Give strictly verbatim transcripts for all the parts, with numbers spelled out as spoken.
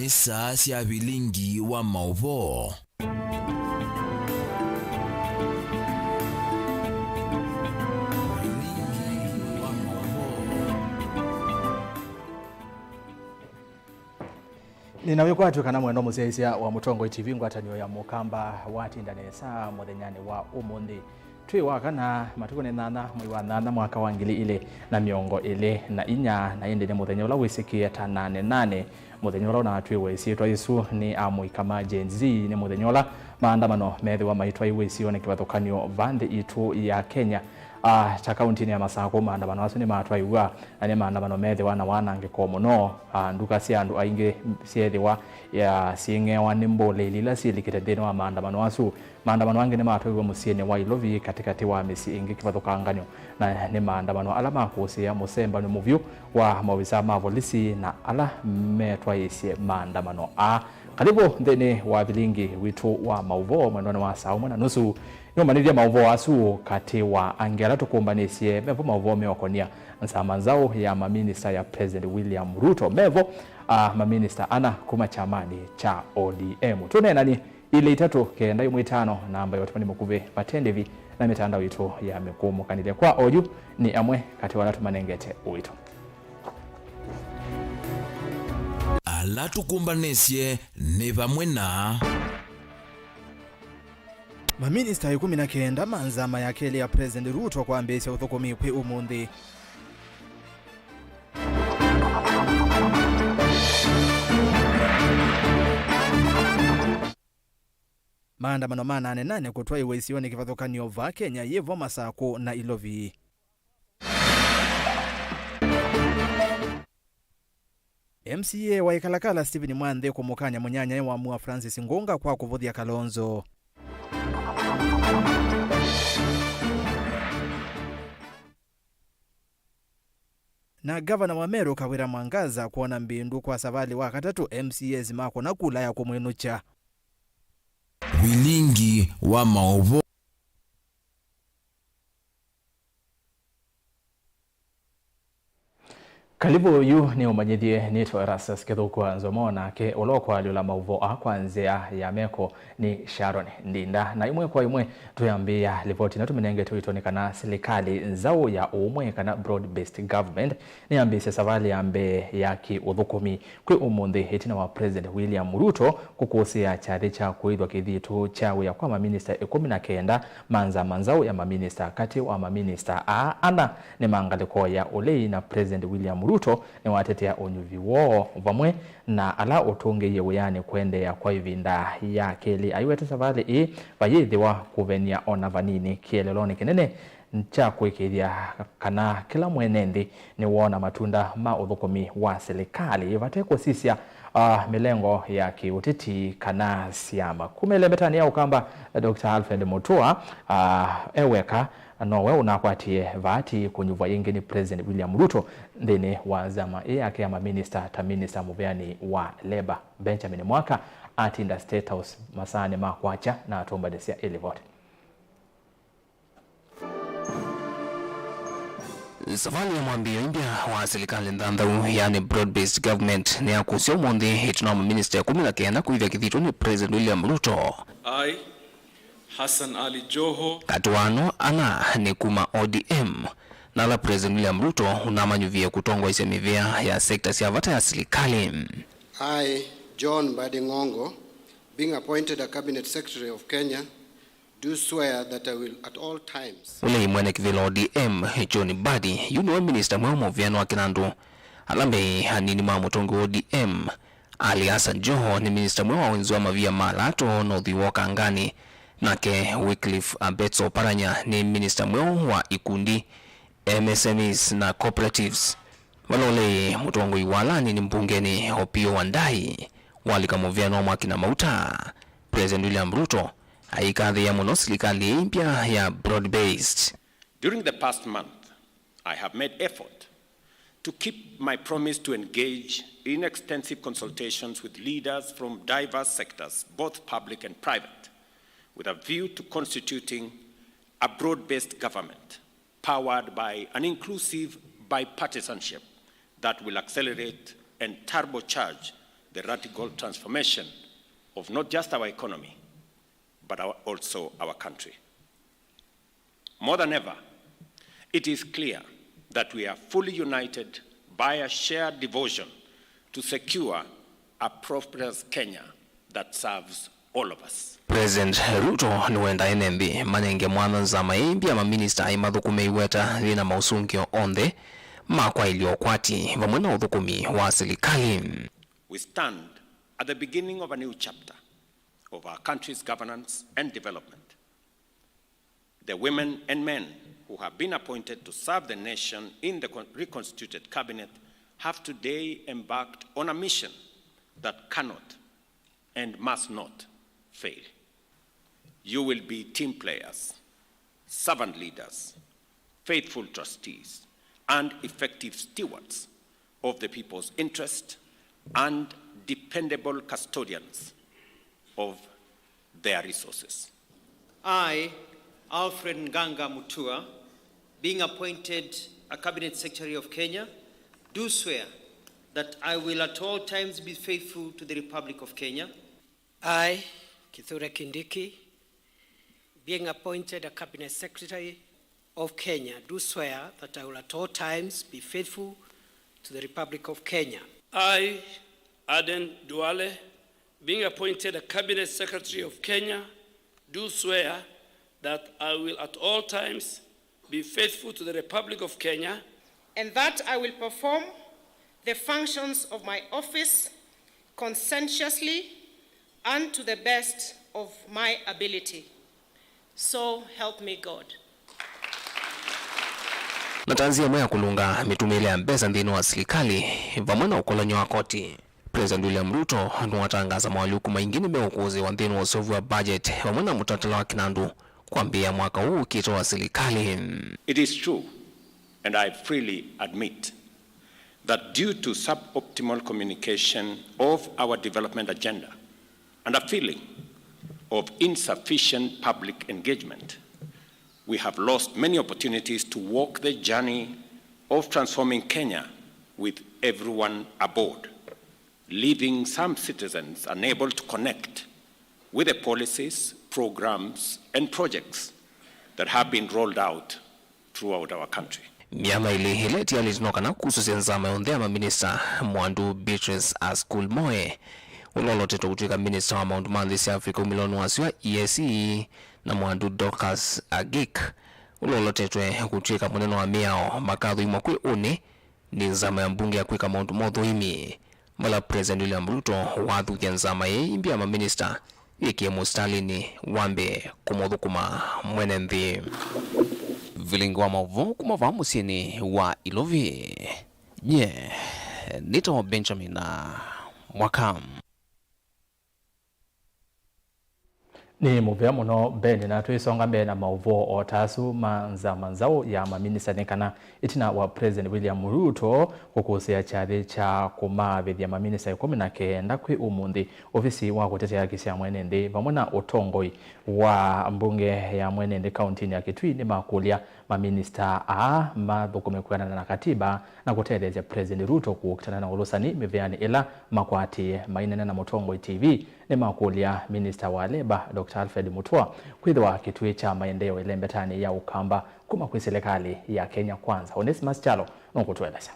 Saa sya vilingi wa maũvoo. Vilingi wa maũvoo. Nĩna wĩkwatyo kana mwendwa mũsyaĩĩsya wa Mũtongoi T V, ngwatanĩo ya Mũkamba watinda nesa mũthenyanĩ wa ũmũnthĩ. Twĩ wa kana, matukũ nĩ nyanya, mwei wa nyanya, mwaka wa ngili ilĩ na mĩongo ĩlĩ na inya, na ĩndĩ nĩ mũthenya ũla wĩsĩkĩe ta nane nane, mũthenya ũla ũnatwĩwe ĩsyĩtwa ĩsu nĩ amũika ma Gen Z, nĩ mũthenya ũla maandamano methĩwa maitwaiwe isionĩ kĩvathũkany'o va nthĩ itũ ya Kenya. Ah, ta kauntinĩ ya Masakũ, maandamano asu nĩmatwaiwa, na nĩ maandamano methĩwa na wanangĩko mũno. Ah, nduka sya andũ aingĩ syeethĩwa, ya, syĩng'ewa nĩ mbũlĩli ila syĩlikĩte nthĩnĩ wa maandamano asu. Maandamano angĩ nĩmatwaiwe mũsyĩnĩ wa Ilovi, katĩkatĩ wa mĩsyĩ ĩngĩ kĩvathũkanganyo, na nĩ maandamano ala makũsĩĩa mũsembanĩo mũvyũ wa maovisaa ma volisi na ala metwaĩĩsye maandamano aa. Kalĩvu nthĩnĩ wa vilingi witũ wa maũvoo mwendonĩ wa saa ũmwe na nusu. Nĩũmanyĩthya maũvoo asu katĩ wa angĩ ala tũkũmbanĩsye. Mevo maũvoo meũkonia nzama nzaũ ya maminista ya President William Ruto. Mevo, ah, maminista ana kuma kyamanĩ kya O D M. Tũneenani ilĩ itatũ kenda ĩmwe ĩtano, namba ya ũtũmani mũkuvĩ vate ndĩvi, na mĩtandao itũ ya mĩkũũmũkanĩlya. Kwa oyu nĩ amwe katĩ wa ala tũmanengete ũito. Ala tũkũmbanĩsye nĩ vamwe na. Maminista ĩkũmi na kenda ma nzama ya kelĩ ya President Ruto kwambĩĩsya ũthũkũmi kwĩ ũmũnthĩ. Maandamano ma nane nane kũtwaiwa isionĩ kĩvathũkany'o va Kenya yĩvo Masakũ na Ilovi. M C A wa Ikalakala Stephen Mwanthi kũmũkany'a mũnyanyae wa mua Francis Ngunga kwa kũvũthya Kalonzo. Na ngavana wa Meru Kawira Mwangaza kwona mbindu kwa savalĩ wa katatũ, M C As makũna kula ya kũmwĩnũkya. Vilingi wa maũvoo. Kalivu, yu nĩ ũmanyĩthye. Nĩtwa Erastus Kĩthũkũ wa Nzomo, nake ũla ũkwalyũla maũvoo aa kwa nzĩa ya meko nĩ Sharon Ndinda. Na ĩmwe kwa ĩmwe, twĩambĩĩa livoti na tũmĩnengete ũito nĩ kana silikalĩ nzaũ ya ũũmwe kana broad-based government nĩyambĩĩsye savalĩ ya mbee ya kĩ-ũthũkũmi kwĩ ũmũnthĩ, ĩtina wa President William Ruto kũkũsĩĩa kyathĩ kya kũĩthw'a kĩthitũ kya wĩa kwa maminista ĩkũmi na kenda ma nzama nzaũ ya maminista. Katĩ wa maminista aa ana nĩ ma ngalĩko ya ũlei, na President William Ruto nĩwatetea ũnyuvi woo vamwe na ala ũtũngĩie wĩanĩ kũendeea kwa ĩvinda ya kelĩ. Aiweta savalĩ ĩĩ vayĩthĩwa kũvenia o na vanini kĩeleelonĩ kĩnene kya kũĩkĩĩthya kana kĩla mwene nthĩ nĩwoona matunda ma ũthũkũmi wa silikalĩ vate kũsisya, ah, mĩlengo ya kĩũteti kana syama. Kuma ĩlembetanĩ ya Ũkamba, Doctor Alfred Mutua, ah, e weka nowe ũnakwatie vaati kũnyuvwa yĩngĩ nĩ President William Ruto nthĩnĩ wa nzama ĩ yake ya maminista ta minista mũveani wa Labour. Benjamin Mwaka atinda State House masaanĩ ma kwakya na atũmbanĩsya ĩ livoti. Savalĩ ya mwambĩĩo ĩmbya wa silikalĩ nthanthau, yaani broad-based government, nĩyakũsya ũmũnthĩ ĩtina wa maminista ĩkũmi na kenda kũĩthya kĩthitũ nĩ President William Ruto. I, Hassan Ali Joho. Katĩ wa ano ana nĩ kuma O D M, na ala President William Ruto ũnamanyuvie kũtongoesya mĩvĩa ya sekta sya vata ya silikalĩ. I, John Mbadi Ng'ongo, being appointed a Cabinet Secretary of Kenya, do swear that I will at all times. Ũlei mwene kĩvĩla O D M, John Mbadi, yu nĩwe minista mweũ mũvĩanĩ wa kĩnandũ. Ala mbee anini ma mũtongoi wa O D M, Ali Hassan Joho nĩ minista mweũ wa wenzi wa mavia ma lato na ũthwii wa ũkanganĩ, nake Wycliffe Abetso Oparanya nĩ minista mweũ wa ikundi, M S M Es na cooperatives. Vala ũlei mũtongoi wa ala anini mbungenĩ, Opiyo Wandayi, walika mũvĩanĩ wa mwaki na mauta, President William Ruto aikathĩĩa mũno silikalĩ ĩĩ mpya ya broad-based. During the past month, I have made effort to keep my promise to engage in extensive consultations with leaders from diverse sectors, both public and private, with a view to constituting a broad-based government powered by an inclusive bipartisanship that will accelerate and turbocharge the radical transformation of not just our economy, but our, also our country. More than ever, it is clear that we are fully united by a shared devotion to secure a prosperous Kenya that serves all of us. President Ruto nĩwenda ene nthĩ manenge mwanya nzama ĩĩ mbya maminista ĩmathũkũme iweta yĩna maũsũngĩo onthe ma kwaĩlya ũkwati vamwe na ũthũkũmi wa silikalĩ. We stand at the beginning of a new chapter of our country's governance and development. The women and men who have been appointed to serve the nation in the con-, reconstituted cabinet have today embarked on a mission that cannot and must not fail. You will be team players, servant leaders, faithful trustees, and effective stewards of the people's interest and dependable custodians of their resources. I, Alfred Nganga Mutua, being appointed a Cabinet Secretary of Kenya, do swear that I will at all times be faithful to the Republic of Kenya. I, Kithure Kindiki, being appointed a Cabinet Secretary of Kenya, do swear that I will at all times be faithful to the Republic of Kenya. I, Aden Duale, being appointed a Cabinet Secretary of Kenya, do swear that I will at all times be faithful to the Republic of Kenya, and that I will perform the functions of my office conscientiously and to the best of my ability. So help me God. Na ta nzĩa ĩmwe ya kũlũnga mĩtũmĩĩle ya mbesa nthĩnĩ wa silikalĩ vamwe na ũkolany'o wa koti, President William Ruto nĩwatangaasa moalyũku maingĩ nĩmeũkũsĩĩwa nthĩnĩ wa ũseũvyo wa budget vamwe na mũtalatala wa kĩnandũ kwambĩĩa mwaka ũũ ũkĩte wa silikalĩ. It is true, and I freely admit, that due to suboptimal communication of our development agenda and a feeling of insufficient public engagement, we have lost many opportunities to walk the journey of transforming Kenya with everyone aboard, leaving some citizens unable to connect with the policies, programs, and projects that have been rolled out throughout our country. Myanya ĩlĩ ĩla ĩtialĩte no kana kusũsya nzama yonthe ya maminista, mwandu Beatrice Askul Moe, ũla ũlotetwe kũtw'ĩka minista wa maũndũ ma nthĩ sya Africa umĩlonĩ wa sua E A C, na mwandu Dorcas Agik, ũla ũlotetwe kũtw'ĩka mũnene wa mĩao, makathũimwa kwĩ ũnĩ nĩ nzama ya mbunge ya kwĩka maũndũ ma ũthũimi, vala President William Ruto wathũkya nzama ĩĩ mbya ya maminista yĩkĩe mũsitalĩnĩ wa mbee kũmũthũkũma mwene nthĩ. Vilingi wa maũvoo kuma vaa mũsyĩnĩ wa Ilovi. Nye nĩtawa Benjamin Mwaka. Nĩ mũvea mũno Ben, na twĩsonga mbee na maũvoo o ta asu ma nzama nzaũ ya maminista nĩ kana ĩtina wa President William Ruto kũkũsĩa kyathĩ kya kũmavĩthya maminista ĩkũmi na kenda kwĩ ũmũnthĩ, ovisi wa kũtetea haki sya mwene nthĩ vamwe na ũtongoi wa mbunge ya mwene nthĩ kauntinĩ ya Kitui nĩmakũlya maminista aa mathũkũme kwĩanana na katiba na kũtetheesya President Ruto kũkitana na ũlũsani mĩveanĩ ĩla makwatĩĩe. Maineena na Mũtongoi T V, nĩmakũlya Minista wa Labour, Doctor Alfred Mutua, kwĩthĩwa kĩtuĩ kya maendeeo ĩlembetanĩ ya Ũkamba kuma kwĩ silikalĩ ya Kenya Kwanza. Onesmus Kyalo nũkũtũelesya.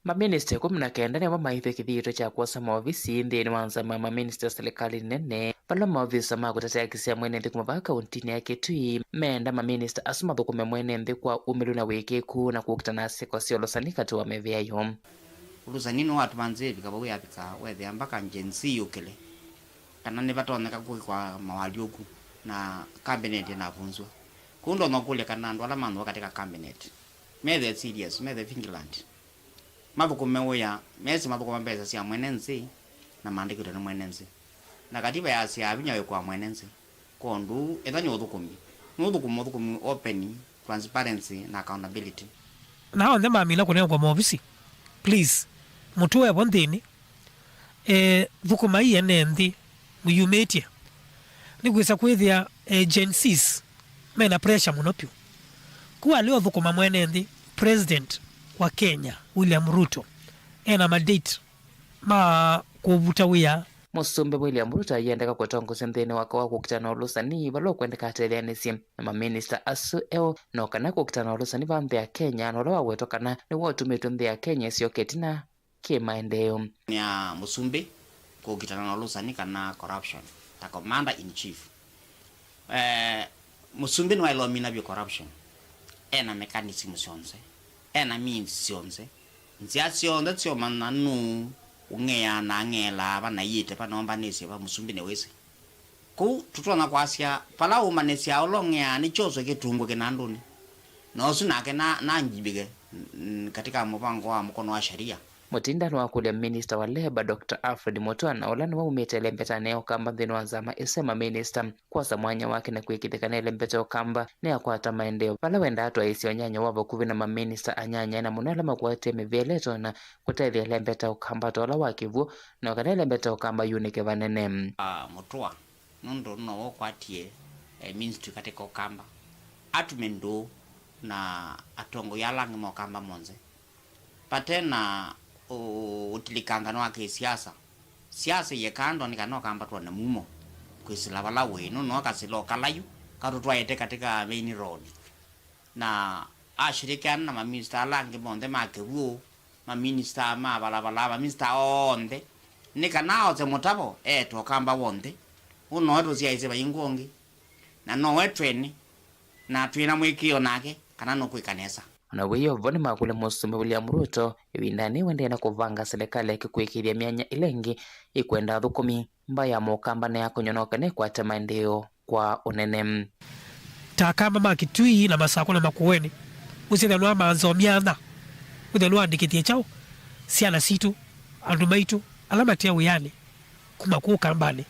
Maminista ĩkũmi na kenda nĩmo maĩthw'e kĩthitũ kya kwosa maovisi nthĩnĩ wa nzama ya maminista silikalĩ nene, vala maovisa ma kũtetea haki sya mwene nthĩ kuma vaa kauntinĩ ya Kitui meenda maminista asu mathũkũme mwene nthĩ kwa umĩlu na wĩkĩĩku na kũkitana na syĩko sya ũlũsani katĩ wa mĩvĩa yoo. Ũlũsani nĩwatuma nzĩ ĩvika vau yavika, weethĩa mbaka Gen Z yũkĩle, kana nĩvatonyeka kwĩkwa mawalyũku na cabinet ĩnavunzw'a. Kũu ndonya ũkũlya kana andũ ala manthũa katika cabinet methĩe serious, methĩe vigilant, mathũkũme wĩa, mesi mathũkũma mbesa sya mwene nzĩ na maandĩkĩtwe nĩ mwene nzĩ. Na katiba yasyaa vinya wĩ kwa mwene nzĩ. Kwondũ, ethwa nĩ ũthũkũmi, nũthũkũma ũthũkũmi open, transparency na accountability. Na onthe mamina kũnengwa maovisi, please, mũtũe vo nthĩnĩ. Eh, thũkũmai ene nthĩ mũyumĩtye. Nĩkwĩsa kwĩthĩa, eh, Gen Zs mena pressure mũno vyũ. Ku alĩ ũthũkũma mwene nthĩ, president, wa Kenya, William Ruto, ena madate ma kũvuta wĩa. Mũsumbĩ William Ruto aiendeka kũtongosya nthĩnĩ wake wa kũkita na ũlũsani, vala ũkwendeka atetheanĩsye na maminista asu eũ, no kana kũkita na ũlũsani va nthĩ ya Kenya, na ũla wawetwa kana nĩw'o ũtumĩtwe nthĩ ya Kenya ĩsyoke ĩtina kĩ maendeeo. Nĩ ya mũsumbĩ kũkitana na ũlũsani kana corruption, ta commander in chief. Eh, mũsumbĩ nĩwaĩlomina vyũ corruption. Ena mechanism syonthe, ena means syonthe, nzĩa syonthe syomanya nũũ ũng'eaa na ang'eelaa va na iĩte va nombanĩsye va, mũsumbĩ nĩwĩsĩ. Kũu tũtonya kwasya vala ũũmanĩsyaa ũla ũng'eaa nĩ kyoswe kĩtungwe kĩnandũnĩ, na ũsu nake na, nanjivĩke, mm, katika mũvango wa mũkono wa sharia. Mũtinda nĩwakũlya minista wa Labour, Doctor Alfred Mutua, na ũla nĩwe umĩte ĩlembetanĩ ya Ũkamba nthĩnĩ wa nzama ĩsu ya maminista, kwosa mwanya wake na kwĩkĩthya kana ĩlembeta ya Ũkamba nĩyakwata maendeeo, vala wendaa atwaĩĩsye ũnyanya wa vakuvĩ na maminista anyanyae, na mũno ala makwatie mĩvĩa ĩla ĩtonya kũtethya ĩlembeta ya Ũkamba ta ũla wa kĩw'ũ, na kana ĩlembeta ya Ũkamba yunĩke vanene. Ah, Mutua, nũndũ nowe ũkwatie, eh, ministry katika Ũkamba, atume ndũũ na atongoi ala angĩ ma Ũkamba monthe. Vate na ũ-, ũtilikangano wa kĩsiasa. Siasa iye kando nĩ kana Ũkamba twone mumo kwĩsĩla vala wĩ, nũndũ no kasĩla o kalayu katũtwaĩte katika main road. Na ashirikiana na maminista ala angĩ monthe ma kĩw'ũ, maminista ma valavala, maminista onthe, nĩ kana aose mũtavo eete Ũkamba w'onthe. Ũũ nowe tũsyaĩĩsye vaingwa ũngĩ, na nowe twene, na twĩ na mũĩkĩĩo nake kana nũkwĩka nesa. O na wĩ o vo, nĩmakũlya Mũsumbĩ William Ruto ĩvindanĩ ĩĩ ũendee na kũvanga silikalĩ yake kwĩkĩĩthya myanya ĩla ĩngĩ ĩkwenda athũkũmi. Mbaĩ ya Mũkamba nĩyakonywa no kana ĩkwate maendeeo kwa ũnene. Ta Akamba ma Kitui na Masakũ na Makueni, wĩsĩthya nĩwamanza o myanya, wĩthya nĩwaandĩkĩthie kyaũ syana sitũ, andũ maitũ ala mate wĩanĩ kuma kũu Kambanĩ.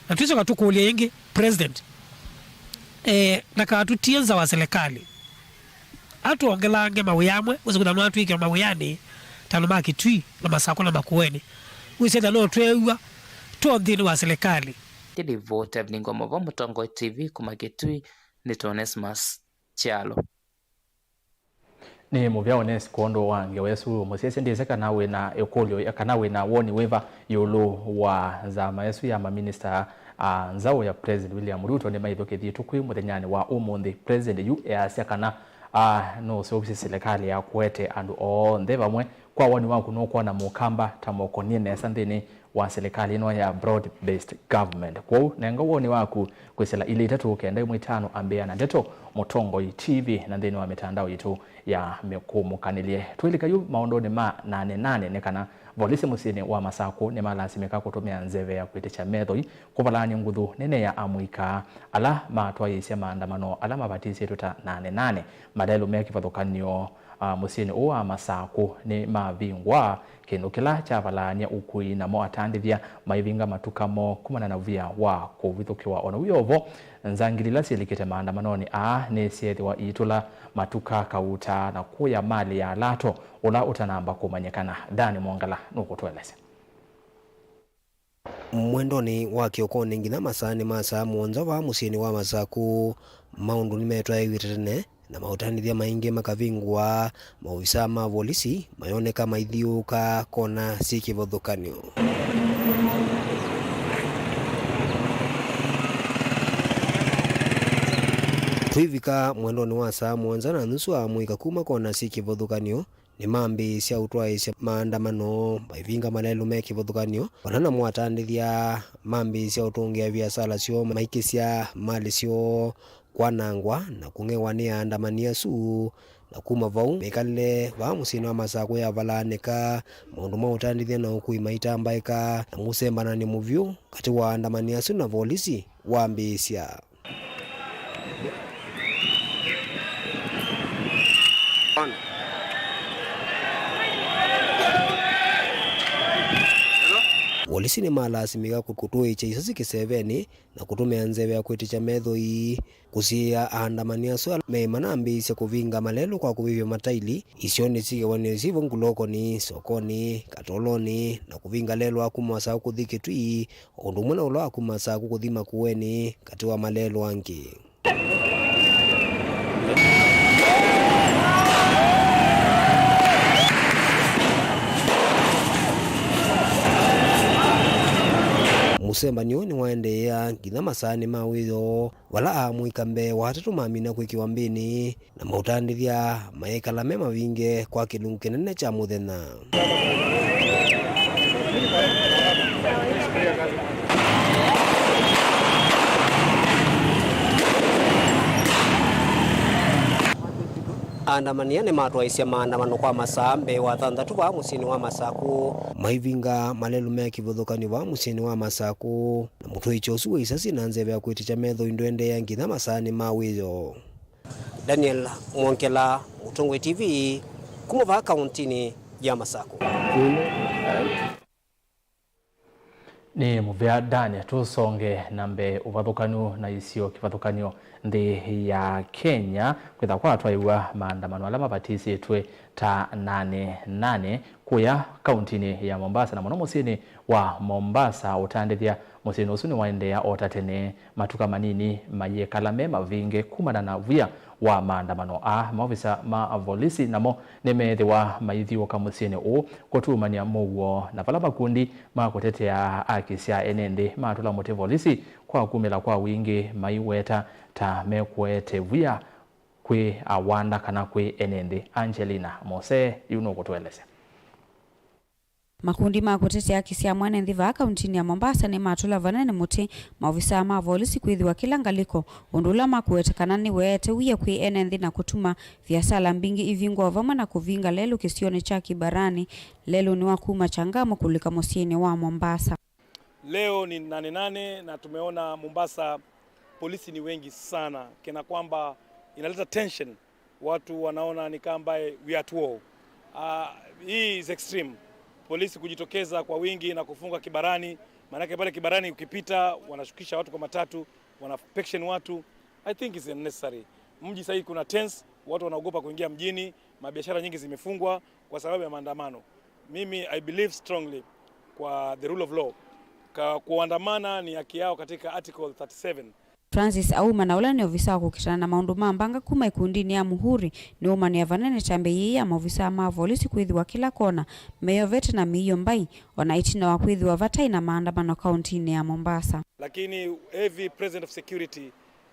Na twĩsyoka tũkũlya ĩngĩ President, eh, ndakatũtie nza wa silikalĩ. Atwongelange mawĩa amwe, wĩsĩ kwĩthwa no atwĩkĩwa mawĩanĩ ta andũ ma Kitui na Masakũ na Makueni. Wĩsĩthya no tweew'a tũ nthĩnĩ wa silikalĩ. Kĩlivoti Evelyn Ngomovo, Mũtongoi T V kuma Kitui, nĩ Onesmus Kyalo. Nĩ mũvea Ones kwondũ wa ngewa ĩsu. Mũsyaĩĩsya, ndyĩsĩ kana wĩ na ĩkũlyo kana wĩ na woni wĩva ĩũlũ wa nzama ĩsu ya maminista a nzaũ ya President William Ruto nĩmaithũkĩthie tũkwĩ mũthenyanĩ wa ũmũnthĩ. President yu easya kana, a, nũseũvisye silikalĩ ya kũete andũ onthe vamwe. Kwa woni waku, nũkwona Mũkamba ta mokonie nesa nthĩnĩ wa silikalĩ ĩno ya broad-based government? Kwoou nenga woni waku kwĩsĩla ilĩ itatũ kenda ĩmwe itano ambĩĩa na ndeto Mũtongoi T V na nthĩnĩ wa mĩtandao yitũ ya mĩkũmũkanĩlye. Twĩlika yu maũndũnĩ ma Nane Nane nĩ kana volisi mũsyĩnĩ wa Masakũ nĩmalasimĩka kũtũmĩa nzeve ya kwĩtĩkya methoi kũvalaany'a nguthu nene ya amũika ala matwaĩĩsye maandamano ala mavatisĩtwe ta Nane Nane. Malelũ me kĩvathũkany'o, a, mũsyĩnĩ ũũ wa Masakũ nĩmavingwa, kĩndũ kĩla kyavalaany'a ũkui, namo atandĩthya maivinga matuka moo kumana na ũvia wa kũvithũkĩwa. O na wĩ o vo, nzangili ila syĩlĩkĩte maandamanonĩ aa nĩsyeethĩwa iitũla matuka kauta na kũya malĩ ya lato ũla ũtanamba kũmanyĩkana. Dani Mwongala nũkũtũelesya. Mwendonĩ wa kĩokonĩ nginya masaanĩ ma saa mũonza vaa mũsyĩnĩ wa Masakũ, maũndũ nĩmetwaĩw'ĩte tene na maũtandĩthya maingĩ makavingũa, maovisaa ma volisi mayoneka maithiũũka kona syĩ kĩvathũkany'o. Twĩvika mwendonĩ wa saa mũonza na nusu, amũika kuma kona syĩ kĩvathũkany'o nĩmambĩĩsya ũtwaĩĩsya maandamano, maivinga malelũ me kĩvathũkany'o, vala namo atandĩthya mambĩĩsya ũtũngĩa viasala syoo, maikĩsya malĩ syoo kwanangwa na kũng'ewa nĩ aandamani asu. Na kuma vau, mĩkalĩle vaa mũsyĩnĩ wa Masakũ yavalaanĩka, maũndũ ma ũtandĩthya na ũkui maitambaĩka, na mũsembananĩ mũvyũ katĩ wa aandamani asu na volisi wambĩĩsya. Volisi nĩmalasimĩka kũ-, kũtũĩkya isasi kĩsevenĩ na kũtũmĩa nzeve ya kwĩtĩkya methoi, kũsiĩĩa aandamani asu ala meĩ manambĩĩsye kũvinga malelũ kwa kũvĩvya mataili isionĩ syĩ kĩwanĩo syĩ vo Ngulokoni, Sokonĩ, Katolonĩ, na kũvinga lelũ wa kuma Masakũ kũthi Kitui, o ũndũ ũmwe na ũla wa kuma Masakũ kũthi Makueni, katĩ wa malelũ angĩ. Ũsembanio nĩwaendeea nginya masaanĩ ma wĩoo, vala aamũika mbee wa atatũ mamina kwĩkĩwa mbĩnĩ, na maũtandĩthya mayĩkala me mavinge kwa kĩlungu kĩnene kya mũthenya. Aandamania nĩmatwaisye maandamano kwa masaa mbee wa thanthatũ vaa mũsyĩnĩ wa Masakũ. Maivinga malelũ me kĩvathũkany'o vaa mũsyĩnĩ wa Masakũ, na mũtwaĩkya ũsu wa isasi na nzeve ya kwĩtĩkya methoi ndũendeea nginya masaanĩ ma wĩoo. Daniel Mwongela, Mũtongoi T V, kuma vaa kauntinĩ ya Masakũ. Nĩ mũvea Daniel. Tũsonge na mbee. Ũvathũkanu na isio kĩvathũkany'o nthĩ ya Kenya kwĩtha kwatwaĩwa maandamano ala mavatisĩtwe ta Nane Nane kũya kauntinĩ ya Mombasa, na mũno mũsyĩnĩ wa Mombasa, ũtandĩthya mũsyĩnĩ ũsu nĩwaendeea o ta tene, matuka manini mayĩkala me mavinge kumana na wia wa maandamano aa. Maovisa ma volisi namo nĩmeethĩwa maithyũũka mũsyĩnĩ ũũ kũtuumany'a mũuo, na vala makundi ma kũtetea aki sya ene nthĩ matũla mũtĩ volisi kwa kumĩla kwa wingĩ, maiweta ta mekũete wia kwĩ awanda kana kwĩ ene nthĩ. Angelina Mose yu nũkũtũelesya. Makundi ma kũtetea aki sya mwene nthĩ vaa kauntinĩ ya Mombasa nĩmatũla vanene mũtĩ maovisaa ma volisi kwĩthĩwa kĩla ngalĩko, ũndũ ũla makũete kana nĩweete wia kwĩ ene nthĩ na kũtuma viasala mbingĩ ivingwa, o vamwe na kũvinga lelũ kĩsionĩ kya Kibarani, lelũnĩ wa kuma Changamwe kũlika mũsyĩnĩ wa Mombasa. Leo ni Nane Nane na tumeona Mombasa polisi ni wengi sana, kana kwamba inaleta tension. Watu wanaona ni kama ambaye we are at war. Ah, hii is extreme. Polisi kujitokeza kwa wingi na kufunga Kibarani, maanake pale Kibarani ukipita wanashukisha watu kwa matatu, wana pection watu. I think it's unnecessary. Mji sahii kuna tents, watu wanaogopa kuingia mjini, mabiashara nyingi zimefungwa kwa sababu ya maandamano. Mimi I believe strongly kwa the rule of law. Ka, kuandamana ni haki yao katika article thirty-seven. Francis Auma, na ũla nĩ ovisa wa kũkitana na maũndũ ma mbanga kuma ĩkundinĩ ya Muhuri, nĩũmanĩa vanene kyambĩĩo ya maovisaa ma volisi kwĩthĩwa kĩla kona meyovete na mĩio mbai, ona ĩtina wa kwĩthĩwa vataĩ na maandamano kauntinĩ ya Mombasa. Lakini heavy presence of security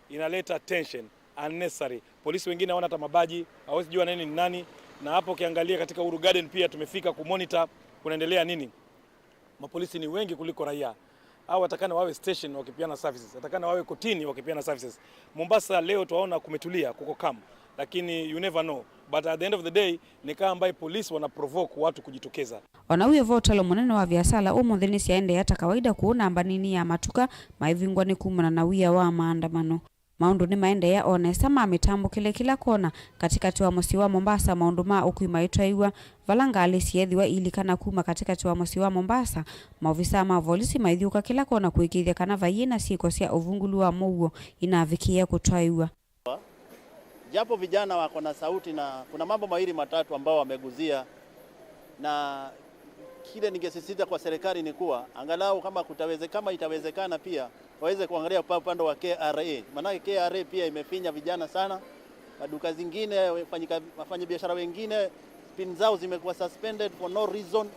inaleta tension unnecessary. Polisi wengine hawana hata mabaji, hawezi jua nani ni nani. Na hapo ukiangalia katika Uhuru Garden pia tumefika kumonitor kunaendelea nini. Mapolisi ni wengi kuliko raia. Hao watakana wawe station wakipeana services, watakana wawe kotini wakipeana services. Mombasa leo twaona kumetulia, kuko calm, lakini you never know, but at the end of the day ni kama ambaye polisi wana provoke watu kujitokeza. Ona wĩ vo, ũtalo mũnene wa viasala ũmũnthĩ nĩsyaendeea ta kawaida kũu namba nini ya matuka maivingwa nĩ kumana na wia wa maandamano. Maũndũ nĩmaendeea o nesa ma mĩtambũkĩle kĩla kona katĩkatĩ wa mũsyĩ wa Mombasa, maũndũ ma ũkui maitwaĩw'a, vala ngalĩ syeethĩwa iilikana kuma katĩkatĩ wa mũsyĩ wa Mombasa, maovisaa ma volisi maithyũũka kĩla kona kũĩkĩĩthya kana vaiĩ na syĩko sya ũvungũlu wa mũuo inavikĩĩa kũtwaĩw'a. Japo vijana wako na sauti na kuna mambo mawili matatu ambao wameguzia, na kile ningesisitiza kwa serikali ni kuwa angalau kama kutaweze-, kama itawezekana pia waweze kuangalia upa-, upande wa K R A, maanake K R A pia imefinya vijana sana. Maduka zingine, wafanyika-, wafanyabiashara wengine pin zao zimekuwa suspended for no reason.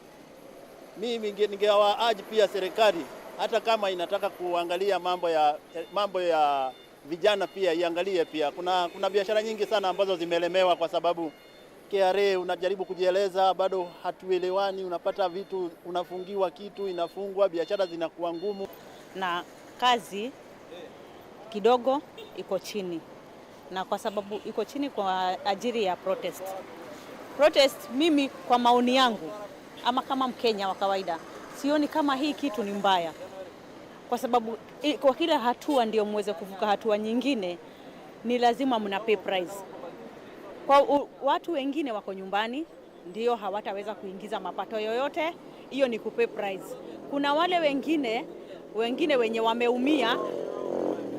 Mimi ninge-, ningewa urge pia serikali, hata kama inataka kuangalia mambo ya, mambo ya vijana pia iangalie pia. Kuna, kuna biashara nyingi sana ambazo zimelemewa kwa sababu K R A unajaribu kujieleza, bado hatuelewani, unapata vitu, unafungiwa kitu, inafungwa, biashara zinakuwa ngumu. Na kazi kidogo iko chini. Na kwa sababu iko chini kwa ajili ya protest. Protest, mimi kwa maoni yangu, ama kama Mkenya wa kawaida, sioni kama hii kitu ni mbaya. Kwa sababu, i-, kwa kila hatua ndio muweze kuvuka hatua nyingine, ni lazima mna pay price. Kwa u-, watu wengine wako nyumbani, ndio hawataweza kuingiza mapato yoyote, hiyo ni kupay price. Kuna wale wengine, wengine wenye wameumia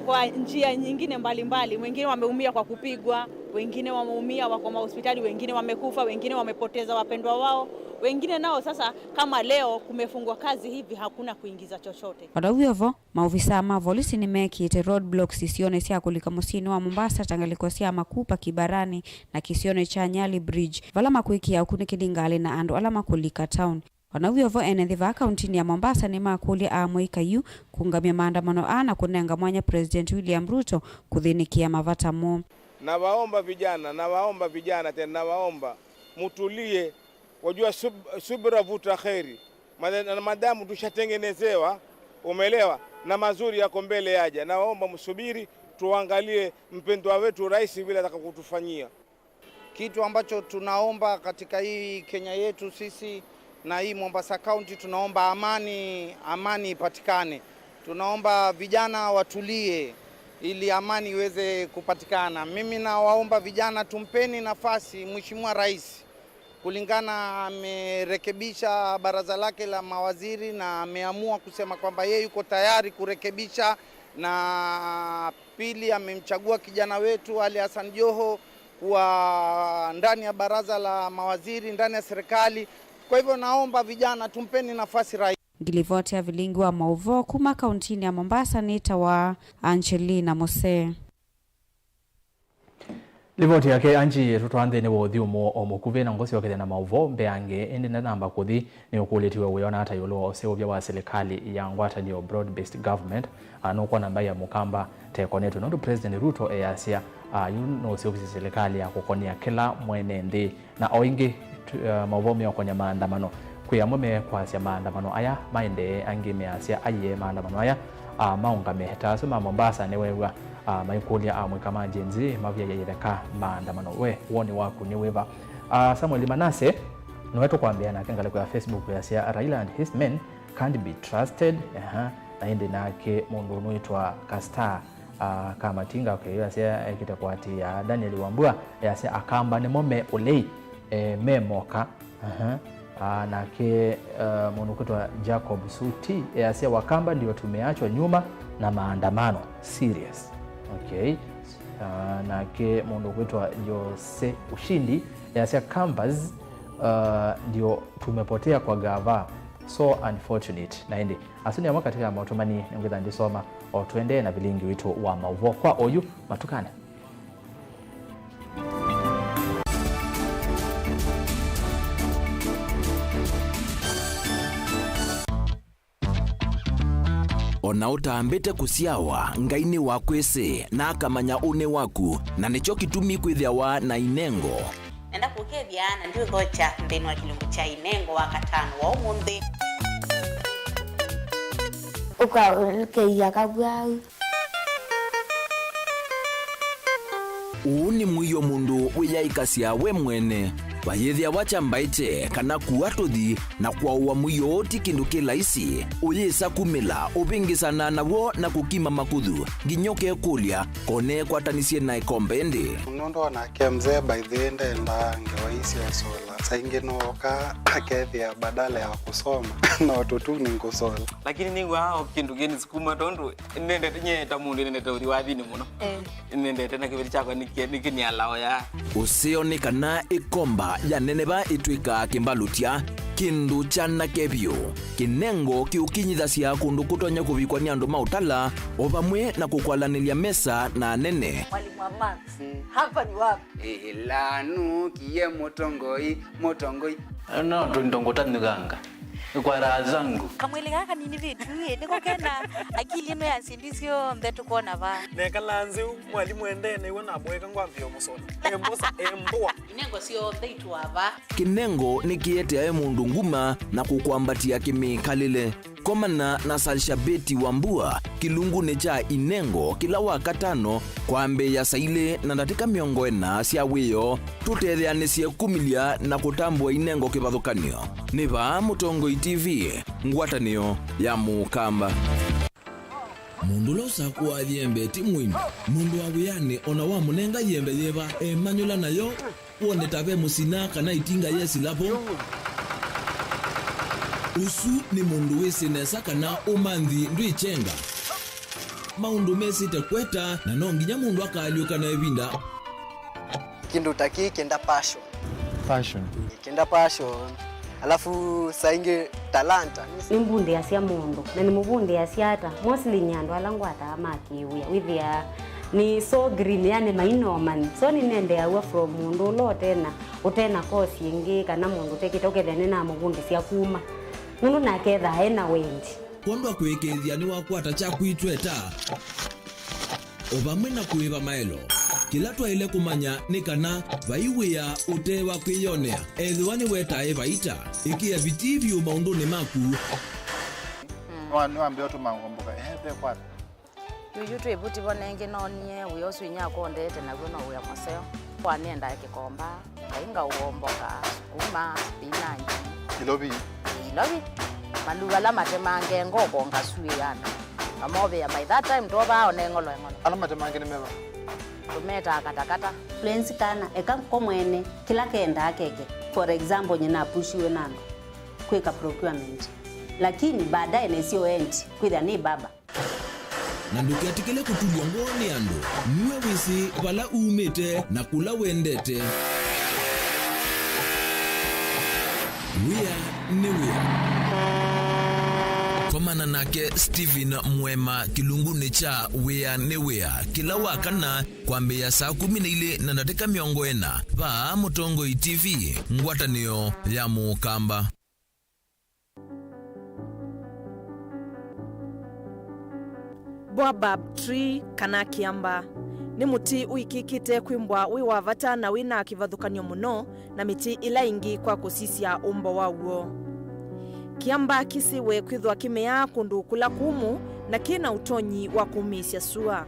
kwa njia nyingine mbalimbali, wengine wameumia kwa kupigwa, wengine wameumia wako mahospitali, wengine wamekufa, wengine wamepoteza wapendwa wao, wengine nao sasa kama leo kumefungwa kazi hivi, hakuna kuingiza chochote. O ta wĩ o vo, maovisaa ma volisi nĩmekĩĩte road blocks isionĩ sya kũlika mũsyĩnĩ wa Mombasa ta ngalĩko sya Makupa, Kibarani na kĩsionĩ kya Nyali Bridge, vala makwĩkĩa ũkunĩkĩli ngalĩ na andũ ala makũlika town. O na wĩ o vo, ene nthĩ vaa kauntinĩ ya Mombasa nĩmakũlya aamũika yu kũũngamya maandamano aa na kũnenga mwanya President William Ruto kũthĩnĩkĩa mavata moo. Nawaomba vijana, nawaomba vijana tena, nawaomba mutulie. Wajua sub-, subira vuta kheri. Mada-, na madamu tushatengenezewa, umeelewa, na mazuri yako mbele yaja, nawaomba msubiri, tuangalie mpendwa wetu rais vile ataka kutufanyia. Kitu ambacho tunaomba katika hii Kenya yetu sisi na hii Mombasa County, tunaomba amani, amani ipatikane. Tunaomba vijana watulie ili amani iweze kupatikana. Mimi nawaomba vijana, tumpeni nafasi Mheshimiwa Rais, kulingana amerekebisha baraza lake la mawaziri na ameamua kusema kwamba yeye yuko tayari kurekebisha, na pili amemchagua kijana wetu Ali Hassan Joho kuwa ndani ya baraza la mawaziri, ndani ya serikali. Kwa hivyo naomba vijana, tumpeni nafasi rais. Ngilivoti ya vilingi wa mauvoo kuma kauntinĩ ya Mombasa nĩtawa Angelina Mose. Livoti yake Angie yĩtũtwaa nthĩnĩ wa ũthyũmũo o mũkuvĩ, na ngũsyokethya na mauvoo mbeange, ĩndĩ ndanamba kũthi, nĩũkũlĩtiwe wĩona ata ĩũlũ wa ũseũvya wa silikalĩ ya ngwatanĩo, broad-based government, a, nũkwona mbaĩ ya Mũkamba tekonetwe, nũndũ President Ruto easya, a, yu nũseũvisye silikalĩ ya kũkonea kĩla mwene nthĩ. Na o ĩngĩ, tu-, a, mauvoo meũkonĩa maandamano. Kwĩ amwe mekwasya maandamano aya maendee, angĩ measya aiee maandamano aya, a, maũngame. Ta asu ma Mombasa nĩweew'a, a, maikũlya amũika ma Gen Z mavyaĩe itheka maandamano. We, woni waku nĩ wĩva? A, Samuel Manase nĩwe tũkwambĩa nake ngalĩko ya Facebook yasya, Raila and his men can't be trusted. Aha. Na ĩndĩ nake mũndũ ũnwĩtwa Kastar, a, Kamatinga, okay, yasya ekĩte kũatĩĩa Daniel Wambua, yasya Akamba nĩmo me ũlei, e, me moka. Aha. A, nake, e, mũndũ kwĩtwa Jacob Suti, yasya Wakamba ndio tumeachwa nyuma na maandamano. Serious. Okay. A, nake mũndũ kwĩtwa Jose Ushindi, yasya Kambas, a, ndio tumepotea kwa gava. So unfortunate. Na ĩndĩ, asu nĩ amwe katĩ ka maũtũmani nĩngwĩtha ndisoma o tũendee na vilingi witũ wa mauvoo kwa oyu matukani. O na ũtambĩte kũsyawa, Ngai nĩwakwĩsĩ, na akamanya ũnĩ waku, na nĩkyo kĩtumi kwĩthĩawa na inengo. Nenda kũkethya na ndiũthokya nthĩnĩ wa kĩlungu kya inengo wa katano wa ũmũnthĩ. Ũkaũlũkĩia kavwau. Ũũ nĩ mũio mũndũ wĩyaĩkasya we mwene. Vayĩthĩawa kyambaĩkye kana kua tũthi na kwaũa mũio ũũ ti kĩndũ kĩ laisi. Ũyĩsa kumĩla, ũvĩngĩsana naw'o na kũkima makuthu, nginya ũkekũlya, ko neekwatanĩsye na ĩkombe ĩndĩ? Nũndũ onake mzee by the way ndendaa ngewa ii sya ũsola. Saa ingĩ nooka akethĩa badala ya kũsoma no tũtuni ngũsola. Lakini nĩw'aa o kĩndũ kĩnĩsukuma tondũ nĩnendete, nyie ta mũndũ nĩnendete ũthi wathinĩ mũno. Eh. Nĩnendete na kĩveti kyakwa nĩkĩ-, nĩkĩnialao ya. Ũseo nĩ kana ĩkomba ya neneva ĩtw'ĩkaa kĩmbalũtya, kĩndũ kyanake vyũ, kĩnengo kĩũkinyĩthasya kũndũ kũtonya kũvikwa nĩ andũ ma ũtala, o vamwe na kũkwalanĩlya mesa na anene. Mwalimu wa maths. Mm. Hapa ni wapi? Ĩla nũkie mũtongoi, mũtongoi. No tũindo ngũtanyũkanga. Kwa raha zangu. Kamwĩlĩ gaka kanini vitu, ĩ, nĩko kena akili ĩno ya syĩndũ syonthe tũkwona vaa. Nekala nzeu, mwalimũ endee nĩw'o namũeka ngwambĩĩa ũmũsola. Embosa, embũa. Inengo syonthe itũa vaa. Kĩnengo nĩkĩeteae mũndũ nguma na kũkwambatĩa kĩmĩkalĩle. Komana na Salshabeti Wambua kĩlungunĩ kya inengo kĩla wa katano kwambĩĩa saa ilĩ na ndatĩka mĩongo ĩna sya wĩoo, tũtetheanĩsye kumĩlya na kũtambũa inengo kĩvathũkany'o. Nĩ vaa Mũtongoi T V, ngwatanĩo ya Mũkamba. Mũndũ ũla ũsakũaa yembe ti mũini. Mũndũ wa wĩanĩ o na wamũnenga yembe yĩva, emanyũla nayo. Wone ta ve mũsina kana itinga yesila vo. Ũsu nĩ mũndũ wĩsĩ nesa kana ũmanthi ndwĩkyenga. Maũndũ mesĩte kweta, na no nginya mũndũ akaalyũka na ĩvinda. Kĩndũ ta kĩĩ kĩenda passion. Passion. Kĩenda passion. Alafu saa ingĩ talanta. Nĩmbundĩasya mũndũ, na nĩmũvundĩasya ata? Mostly nĩ andũ ala ngwataa ma kĩwĩa. Wĩthĩaa nĩ so green, yani maina ũmanyi. So nĩnendeeaw'a from mũndũ ũla ũtena, ũtena course ĩngĩ, kana mũndũ ũtekĩte, ũkethĩa nĩnamũvundĩsya kuma. Mũndũ nake ethaa e na wendi. Kwondũ wa kũĩkĩĩthya nĩwakwata kyaku itweta, o vamwe na kũĩva maelo. Kĩla twaĩle kũmanya nĩ kana vai wĩa ũte wa kwĩyonea. Ethĩwa nĩwetae vaita, ĩkĩa vitii vyũ maũndũnĩ maku. Nĩwa- nĩwambĩĩa ũtũma ngomboka ehe ve kwata. Yuyu twĩ vu tivo nengĩ noonie wĩa ũsu inyakwa ũndeete naw'o no wĩa mũseo. Kwa nĩendaa kĩkomba, ngai ngaũomboka, sukuma, spinach. Ilovi. Ilovi. Maluva ala matemange ngoko ngasuĩa andũ. Ngamovĩa by that time twovaa ona eng'olo eng'olo. Ala matemange nĩ meva? Tũmetaa katakata. Lwenzi kana eka ko mwene kĩla kendaa keke. For example nyina apushiwe na andũ kwĩka procurement. Lakini baadaye nesio endi kwĩthĩa nĩ baba. Na ndũketĩkĩle kũtulw'a ngoo nĩ andũ. Nue wĩsĩ vala umĩte na kũla wendete. Wĩa nĩ wĩa. Komana nake Stephen Mwema kĩlungunĩ kya Wĩa nĩ Wĩa kĩla wa kana kwambĩĩa saa kũmi na ilĩ na ndatĩka mĩongo ĩna vaa Mũtongoi T V, ngwatanĩo ya Mũkamba. Baobab tree, kana kĩamba, nĩ mũtĩ ũikĩkĩte kwĩmbwa wĩ wa vata na wĩ na kĩvathũkany'o mũno na mĩtĩ ĩla ĩngĩ kwa kũsisya ũmbo waw'o. Kĩamba kĩsĩwe kwĩthwa kĩmeaa kũndũ kũla kũmũ na kĩ na ũtonyi wa kũmĩĩsya sua.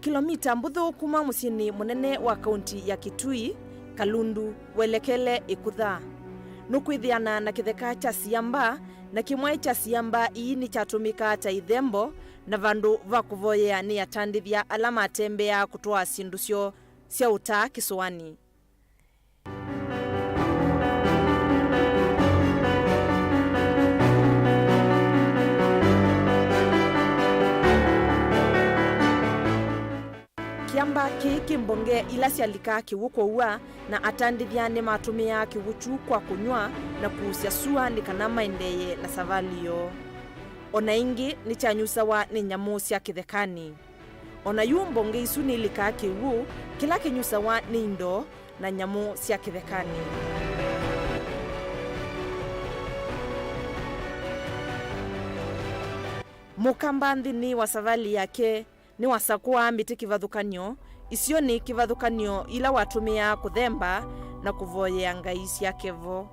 Kĩlomita mbũthũ kuma mũsyĩnĩ mũnene wa kaunti ya Kitui, Kalundu, welekele ĩkutha, nũkwĩthĩana na kĩtheka kya siamba, na kĩmwe kya siamba ii nĩkyatũmĩkaa ta ithembo na vandũ va kũvoyea nĩ atandĩthya ala matembeaa kũtwaa syĩndũ syoo sya ũtaa kĩsũanĩ. Kĩamba kĩĩ kĩ mbonge ila syalika kĩw'ũ kũua, na atandĩthya nĩmatũmĩaa kĩw'ũ kyu kwa kũnyw'a na kũusya sua nĩ kana maendeeye na savalĩ yoo. O na ĩngĩ nĩkyanyusawa nĩ nyamũ sya kĩthekanĩ. O na yu mbonge isu nilikaa kĩw'ũ kĩla kĩnyusawa nĩ indo na nyamũ sya kĩthekanĩ. Mũkamba nthĩnĩ wa savalĩ yake nĩwasakũaa mĩtĩ kĩvathũkany'o, isionĩ kĩvathũkany'o ila watũmĩaa kũthemba na kũvoyea ngai syake vo.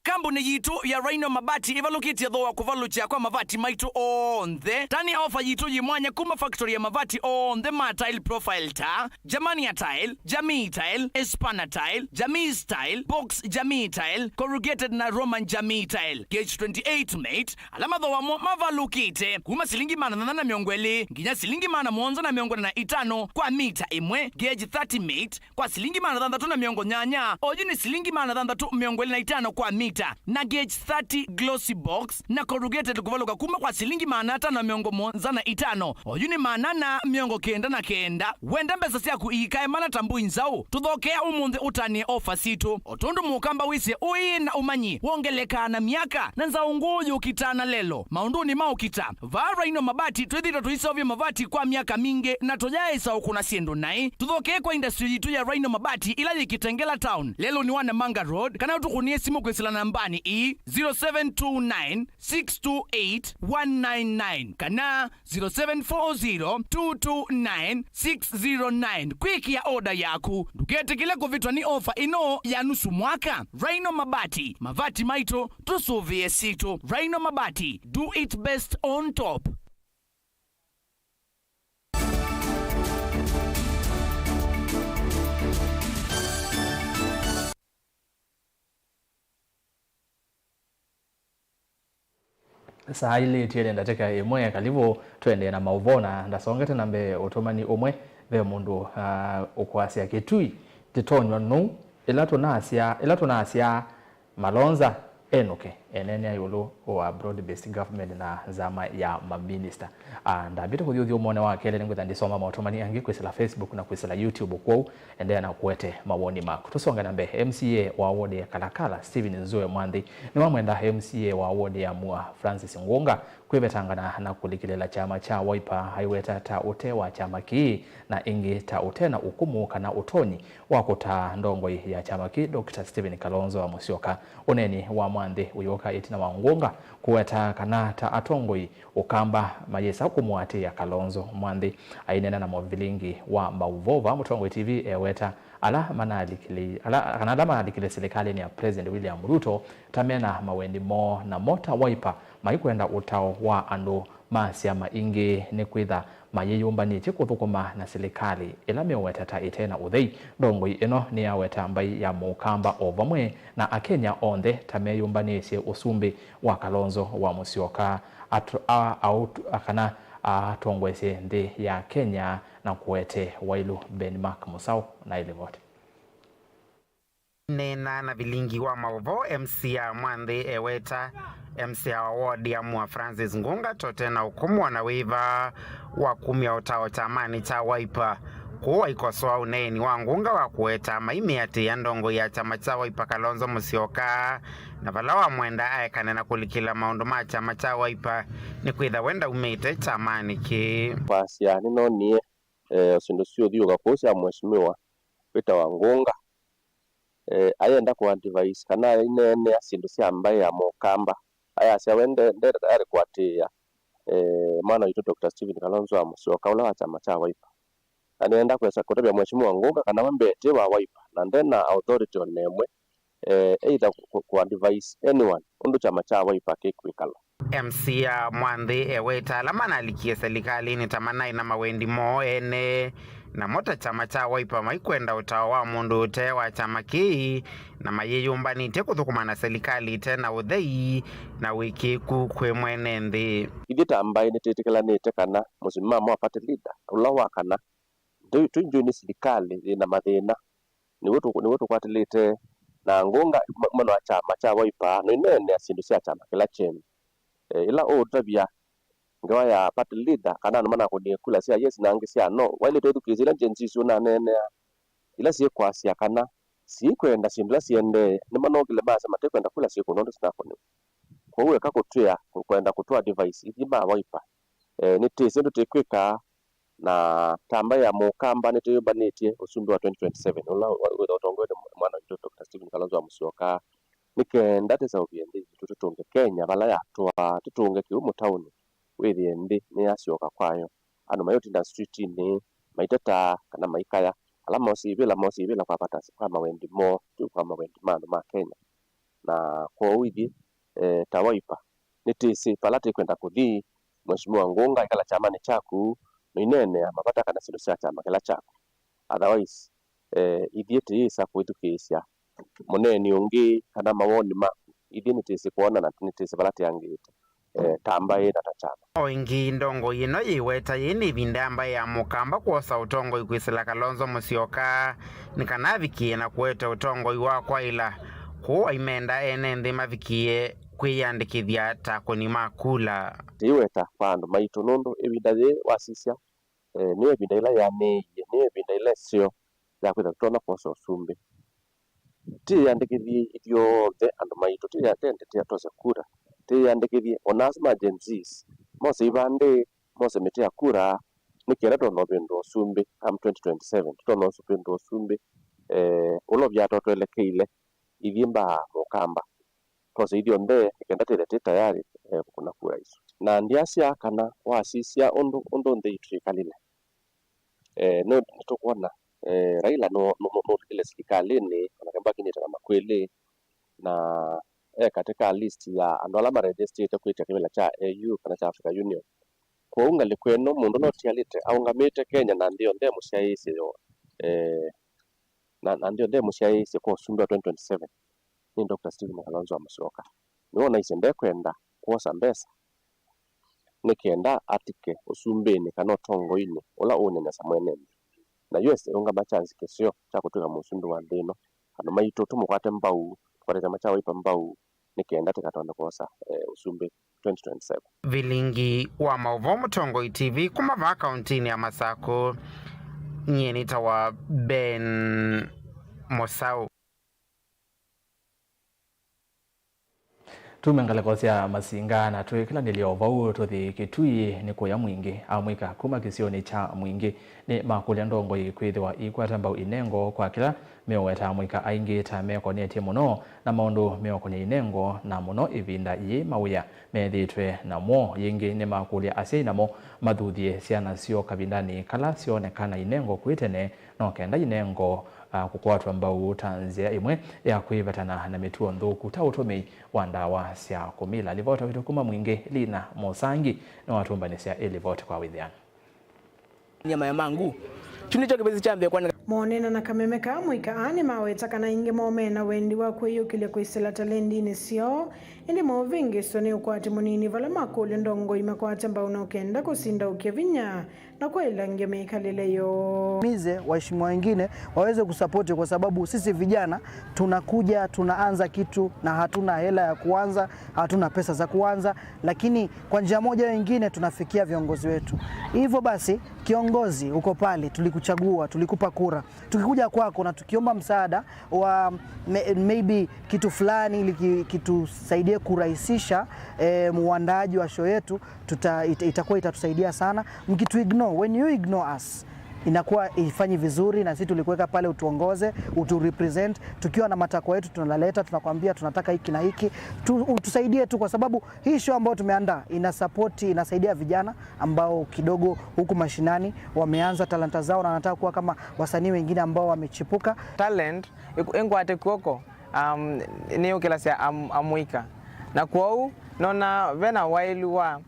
Kambuni yitũ ya Rhino Mabati ĩvalũkĩtye thooa kũvalũkya kwa mavati maitũ onthe. Tani ofa yitũ yĩ mwanya kuma factory ya mavati onthe ma tile profile ta Germania Tile, Jamii Tile, Espana Tile, Jamii Style, Box Jamii Tile, Corrugated na Roman Jamii Tile, Gauge twenty-eight mate, ala mathooa mo mavalũkĩte kuma silingi maana thanthatũ na mĩongo ĩlĩ nginya silingi maana mũonza na mĩongo ĩna na itano kwa mita ĩmwe, Gauge thirty mate, kwa silingi maana thanthatũ na mĩongo nyanya, oyu nĩ silingi maana thanthatũ mĩongo ĩlĩ na itano kwa mita, na Gauge thirty glossy box na corrugated kũvalũka kuma kwa silingi maana atano na mĩongo mũonza na itano, oyu nĩ maana ana mĩongo kenda na kenda. Wenda mbesa syaku iikae mana ta mbũi nzaũ? Tũthokea ũmũnthĩ ũtanĩe ofa sitũ. O tondũ mũkamba wĩsĩ ũĩ na ũmanyi wongelekaa na myaka, na nzaũ ngũũ yũkitaa na lelo maũndũnĩ ma ũkita, vaa Rhino Mabati twĩthĩĩtwe tũiseũvya mavati kwa myaka mingĩ na tũyaaĩsa ũkũna syĩndũ naĩ. Tũthokee kwa industry yitũ ya Rhino Mabati ĩla yĩ Kitengela Town, lelũnĩ wa Namanga Road, kana ũtũkũnĩe simũ kwĩsĩla nambanĩ ii, zero seven two nine, six two eight, one nine nine kana zero seven four zero, two two nine, six zero nine kwĩkĩa oda yaku. Ndũketĩkĩle kũvĩtwa nĩ ofa ĩno ya nusu mwaka. Rhino Mabati, mavati maitũ, tũsũvĩe sitũ. Rhino Mabati, do it best on top. Saa ilĩ itiele ndatĩka ĩmwe. Kalivũ, tũendee na maũvoo na ndasongete na mbee. Ũtũmani ũmwe, ve mũndũ, ah, ũkwasya, Kĩtui tĩtonywa nũu, ĩla tũnasya, ĩla tũnasya Malonza enũke. Eneenea ĩũlũ wa broad-based government na nzama ya maminista. Ah, ndambĩte kũthi ũthyũmũonĩ wa kelĩ, nĩngwĩtha ndisoma maũtũmani angĩ kwĩsĩla Facebook na kwĩsĩla YouTube, kwoou endeea na kũete mawoni maku. Tũsonge na mbee. M C A wa ward ya Kalakala, Stephen Nzue Mwanthi, nĩwamwenda M C A wa ward ya Mua, Francis Ngunga, kwĩvetangana na kũlikĩlĩla kyama kya Wiper, aiweta ta ũte wa kyama kĩĩ na ĩngĩ ta ũte na ũkũmũ kana ũtonyi wa kũtaa ndongoi ya kyama kĩĩ, Doctor Stephen Kalonzo wa Musyoka. Ũneeni wa Mwanthi ũyũka ĩtina wa Ngunga kũweta kana ta atongoi Ũkamba mayĩsa kũmũatĩĩa Kalonzo. Mwanthi aineena na mũvilingi wa maũvoo vaa Mũtongoi T V eweta ala manalikĩlĩ-, ala, kana ala manalikĩlĩ silikalĩnĩ ya President William Ruto ta mena mawendi moo, namo ta Wiper maikwenda ũtao wa andũ ma syama ingĩ nĩkwĩtha mayĩyũmbanĩtye kũthũkũma na silikalĩ ĩla meũweta ta ĩte na ũthei. Ndongoi ĩno nĩyaweta mbaĩ ya Mũkamba o vamwe na Akenya onthe ta meyũmbanĩtye ũsumbĩ wa Kalonzo wa Musyoka at-, a-, aũt-, a-, kana atongoesye nthĩ ya Kenya na kũete wailũ. Ben Mark Mũsaũ na ĩlivoti. Neena na vilingi wa maũvoo, M C A Mwanthi eweta M C A wa ward ya Mua Francis Ngunga tote na ũkũmũ na wĩva wa kumya ũtao kyamanĩ kya Wiper. Kũu aikosoa ũneeni wa Ngunga wa kũweta maimĩatĩĩa ndongoi ya kyama kya Wiper Kalonzo Musyoka, na vala wamwenda aekane na kũlikĩla maũndũ ma kyama kya Wiper nĩkwĩtha we ndaumĩte kyamanĩ kĩĩ. Kwasya nĩnonie, eh, syĩndũ syũthiũka kũu sya mheshimiwa wĩtawa Ngunga. Eh, ayenda kũ-advise kana aineenea syĩndũ sya mbaĩ ya Mũkamba. Ayasya we nde, nde tayarĩ kũatĩĩa, eh, mwana witũ Doctor Stephen Kalonzo wa Musyoka, ũla wa kyama kya Wiper. Na nĩenda kwesa kũtavya Mheshimiwa Ngunga kana we mbetĩ wa Wiper, na nde na authority o na ĩmwe, eh, either kũ, kũ-advise anyone ũndũ kyama kya Wiper kĩkwĩkala. M C A Mwanthi eweta ala manalikie silikalĩnĩ ta manaĩ na mawendi moo ene, namo ta kyama kya Wiper maikwenda ũtao wa mũndũ ũte wa kyama kĩĩ, na mayĩyũmbanĩtye kũthũkũma na silikalĩ ĩte na ũthei na wĩkĩĩku kwĩ mwene nthĩ. Ithyĩ ta mbaĩ nĩtwĩtĩkĩlanĩte kana mũsimamo wa party leader ũla wa kana tũ, tũinjoini silikalĩ yĩ na mathĩna, nĩw'o tũ, nĩw'o tũkwatĩlĩte na Ngunga mwa-, mwena wa kyama kya Wiper, nũineenea syĩndũ sya kyama kĩla kyenyu. Eh, ĩla ũũtavya ngewa ya party leader, kana andũ manakũnie kula sya yes na angĩ sya no, waĩlĩte ũthukĩĩsya ila Gen Z ũnaneenea, ila syĩkwasya kana siikwenda syĩndũ ila siendee, nĩmanokile masya matikwenda kula syĩkũũ nũndũ sinakũniwe. Kwoou eka kũtwĩa, kũ-, kwenda kũtũ-advise ithyĩ ma Wiper. Eh, nĩtĩsĩ ũndũ tĩkwĩka, na ta mbaĩ ya Mũkamba nĩtwĩyũmbanĩtye ũsumbĩ wa twenty twenty-seven, ũla wĩthwa ũtongoew'e nĩ mwana witũ Doctor Stephen Kalonzo wa Musyoka, nĩ kenda tĩseũvye nthĩ yitũ, tũtũnge Kenya vala yatũaa, tũtũnge kĩu mũtaũnĩ, wĩthĩe nthĩ nĩyasyoka kwayo. Andũ mayũtinda streetinĩ maiteta kana maikaya. Ala mosie ivĩla, mosie ivĩla kwa vata, kwa mawendi moo, ti kwa mawendi ma andũ ma Kenya. Na kwoou ithyĩ, eh, ta Wiper, nĩtĩsĩ vala tĩkwenda kũthi. Mheshimiwa Ngunga, ĩkala kyamanĩ kyaku, nũineenea mavata kana syĩndũ sya kyama kĩla kyaku. Otherwise, eh, ithyĩ tĩyĩsa kwĩthukĩĩsya mũneeni ũngĩ kana mawoni maku. Ithyĩ nĩtĩsĩ kwona na nĩtĩsĩ vala tĩangĩĩte, eh, ta mbaĩ na ta kyama. O ĩngĩ, ndongoi ĩno yĩweta yĩĩ nĩ ĩvinda ya mbaĩ ya Mũkamba kwosa ũtongoi kwĩsĩla Kalonzo Musyoka nĩ kana avikĩe na kũete ũtongoi wa kwaĩla. Kũu aimenda ene nthĩ mavikĩe kwĩyĩandĩkĩthya ta akũni ma kula. Tĩiweta kwa andũ maitũ nũndũ ĩvinda yĩĩ wasisya, eh, nĩyo ĩvinda ĩla yĩanĩĩie, nĩyo ĩvinda ĩla ĩseo ya kwĩtha tũtonya kwosa ũsumbĩ. Tĩyĩandĩkĩthye ithyonthe andũ maitũ, tĩya-, tĩyĩandĩkĩthye atose kura, tĩyĩandĩkĩthye o na asu ma Gen Zs, mose ivandĩ, mose mĩtĩ ya kura, nĩ kenda tũtonya ũvĩndũa ũsumbĩ come twenty twenty-seven, tũtonya ũsu-, ũvĩndũa ũsumbĩ, eh, ũla ũvyaa ta ũtwelekeile, ithyĩ mbaa Mũkamba. Twose ithyonthe nĩ kenda twĩthe twĩ tayarĩ, eh, kũkũna kura isu. Na ndyasya kana wasisya ũndũ, ũndũ nthĩ yitũ yĩkalile, eh, nĩ, nĩtũkwona, eh, Raila nũ-, nũ-, nũ-, nũlikile silikalĩnĩ, onake mbakinyĩte na makwĩlĩ, na e katĩ ka list ya andũ ala maregĩstĩte kwĩtya kĩvĩla kya A U kana kya Africa Union. Kwoou ngalĩko ĩno mũndũ nũtialĩte aũngamĩte Kenya na nthĩ yonthe emũsyaĩĩsye yo, eh, na, na nthĩ yonthe emũsyaĩĩsye kwa ũsumbĩ wa twenty twenty-seven nĩ Doctor Stephen Kalonzo wa Musyoka. Nĩwonaisye ndekwenda kwosa mbesa nĩ kenda atike ũsumbĩnĩ kana ũtongoinĩ ũla ũũnyanyasa mwene nthĩ. Na U S ĩũngama kyanzi kĩseo kya kũtw'ĩka mũsumbĩ wa nthĩ ĩno. Andũ maitũ tũmũkwate mbau, tũkwate kyama kya Wiper mbau, nĩ kenda tĩkatonye kwosa, eh, ũsumbĩ twenty twenty-seven. Vilingi wa maũvoo Mũtongoi T V kuma vaa kauntinĩ ya Masakũ, nyie nĩtawa Ben Mũsaũ. Tume ngalĩko sya Masinga na twĩkĩlanĩlya o vau tũthi Kitui nĩ kũya Mwingĩ. Amũika kuma kĩsionĩ kya Mwingĩ nĩ makũlya ndongoi kwĩthĩwa ikwata mbau inengo kwa kĩla meũweta amũika aingĩ ta mekonetye mũno na maũndũ meũkonya inengo, na mũno ĩvinda yĩĩ mawĩa methĩĩtwe namo. Yĩngĩ nĩmakũlya asyai namo mathuthye syana syoo kavindanĩ kala syoonekana inengo kwĩ tene, no kenda inengo, ah, kũkwatwa mbau ta nzĩa ĩmwe ya kwĩvetana na mĩtuo nthũku ta ũtũmĩi wa ndawa sya kũmila. Livota witũ kuma Mwingĩ, Lina Mũsangi, nĩwatũmbanĩsya ĩlivoti kwa wĩthĩano. Nyama ya mangu. Kyu nĩkyo kĩvĩsĩ kya mbee kwananga. Moonena na kameme kaa mũika, aa nĩmaweta kana aingĩ moo me na wendi wa kwĩyũkĩlya kwĩsĩla talendinĩ syoo, ĩndĩ maũvĩngĩswe nĩ ũkwati mũnini vala makũlya ndongoi makwate mbau no kenda kũsindaũkya vinya na kwaĩlangya mĩkalĩle yoo. Mize waheshimiwa wengine waweze kusapoti, kwa sababu sisi vijana tunakuja tunaanza kitu na hatuna hela ya kuanza, hatuna pesa za kuanza, lakini kwa njia moja au nyingine tunafikia viongozi wetu. Hivyo basi, kiongozi, uko pale, tulikuchagua, tulikupa kura. Tukikuja kwako na tukiomba msaada wa may-, maybe kitu fulani ili ki-, kitusaidie kurahisisha, eh, uandaaji wa show yetu, tuta-, ita-, itakuwa itatusaidia sana. Mkitu ignore, when you ignore us, inakuwa ifanyi vizuri, na sisi tulikuweka pale utuongoze, uturepresent. Tukiwa na matakwa yetu tunaleta, tunakwambia tunataka hiki na hiki. Tu-, utusaidie tu, kwa sababu hii show ambayo tumeandaa ina support, inasaidia vijana ambao kidogo huku mashinani wameanza talanta zao na wanataka kuwa kama wasanii wengine ambao wamechipuka. Talent ĩku-, ĩngwate kw'oko, um, nĩyũkĩlasya am-, amũika. Na kwoou nona vena waĩlu wa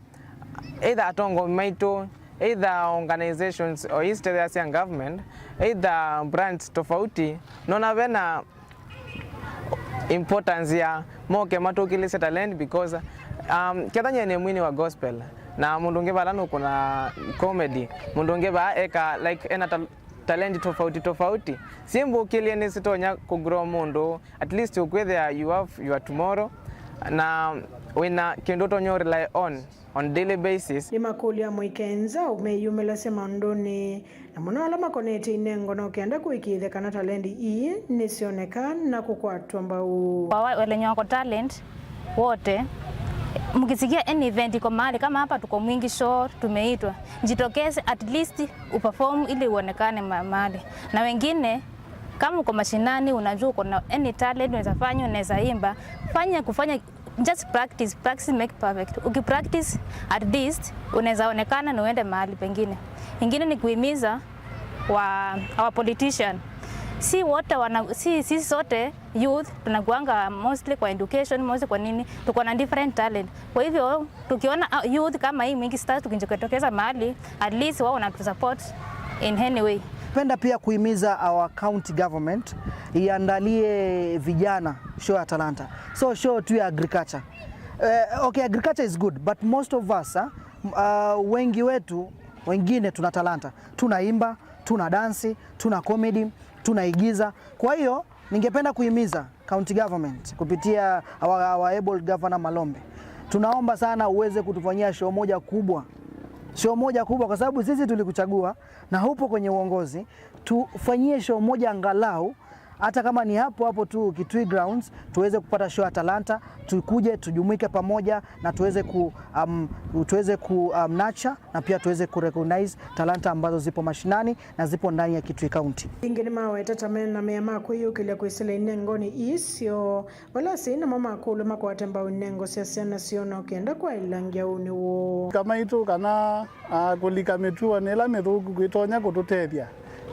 either atongoi maitũ, either organizations o ii sya government, either brands tofauti, nona vena importance ya moke matũkĩlĩsye talent, because, um, ketha nyie nĩ mwini wa gospel na mũndũ ũngĩ vala nũkũna comedy, mũndũ ũngĩ vaa eka, like, ena tal-, talent tofauti tofauti, syĩmbũkĩlye nĩsitonya kũgrow mũndũ, at least ũkwĩthĩa you have your tomorrow na wĩna kĩndũ ũtonya rely on on daily basis. Nĩmakũlya amũika nzaũ meyumĩlasya maũndũnĩ, na mũno ala makonetye inengo, no kenda kũĩkĩĩthya kana talendi ii nĩsyoneka na kũkwatwa mbau. Kwa wa-, wenye wako talent wote, mkisikia any event iko mahali kama hapa, tuko Mwingi Show, tumeitwa, jitokeze at least uperform ili uonekane ma-, mahali. Na wengine, kama uko mashinani, unajua uko na any talent, unaweza fanya, unaweza imba, fanya, kufanya, just practice, practice make perfect. Ukipractice, at least unaweza onekana na uende mahali pengine. Ingine ni kuhimiza wa our politician. Si wote wana, si, si sote youth tunakuanga mostly kwa education, mostly kwa nini, tuko na different talent. Kwa hivyo tukiona, ah, youth kama hii Mwingi Stars tukijitokeza mahali, at least wao wanatusupport in any way. Penda pia kuhimiza our county government iandalie vijana show ya talanta. So show tu ya agriculture. Eh, okay, agriculture is good, but most of us, ah, m-, ah, wengi wetu, wengine tuna talanta. Tunaimba, tuna dansi, tuna comedy, tunaigiza. Kwa hiyo, ningependa kuhimiza county government kupitia our, our able governor Malombe. Tunaomba sana uweze kutufanyia show moja kubwa. Show moja kubwa kwa sababu sisi tulikuchagua na upo kwenye uongozi. Tufanyie show moja angalau, hata kama ni hapo hapo tu Kitui Grounds, tuweze kupata show ya talanta, tukuje tujumuike pamoja na tuweze ku, um, tuweze ku, um, nurture na pia tuweze ku recognize talanta ambazo zipo mashinani na zipo ndani ya Kitui County. Ĩngĩ nĩmaweta ta mena mea ma kwĩyũkĩlya kwĩsĩla inengonĩ ii syoo, vala asyai namo makũlw'a makwate mbau inengo sya syana syoo no kenda kwaĩlangya ũnĩ woo. Eka maitũ kana, ah, kũlika mĩtuonĩ ĩla mĩthũku kwĩtonya kũtũtethya.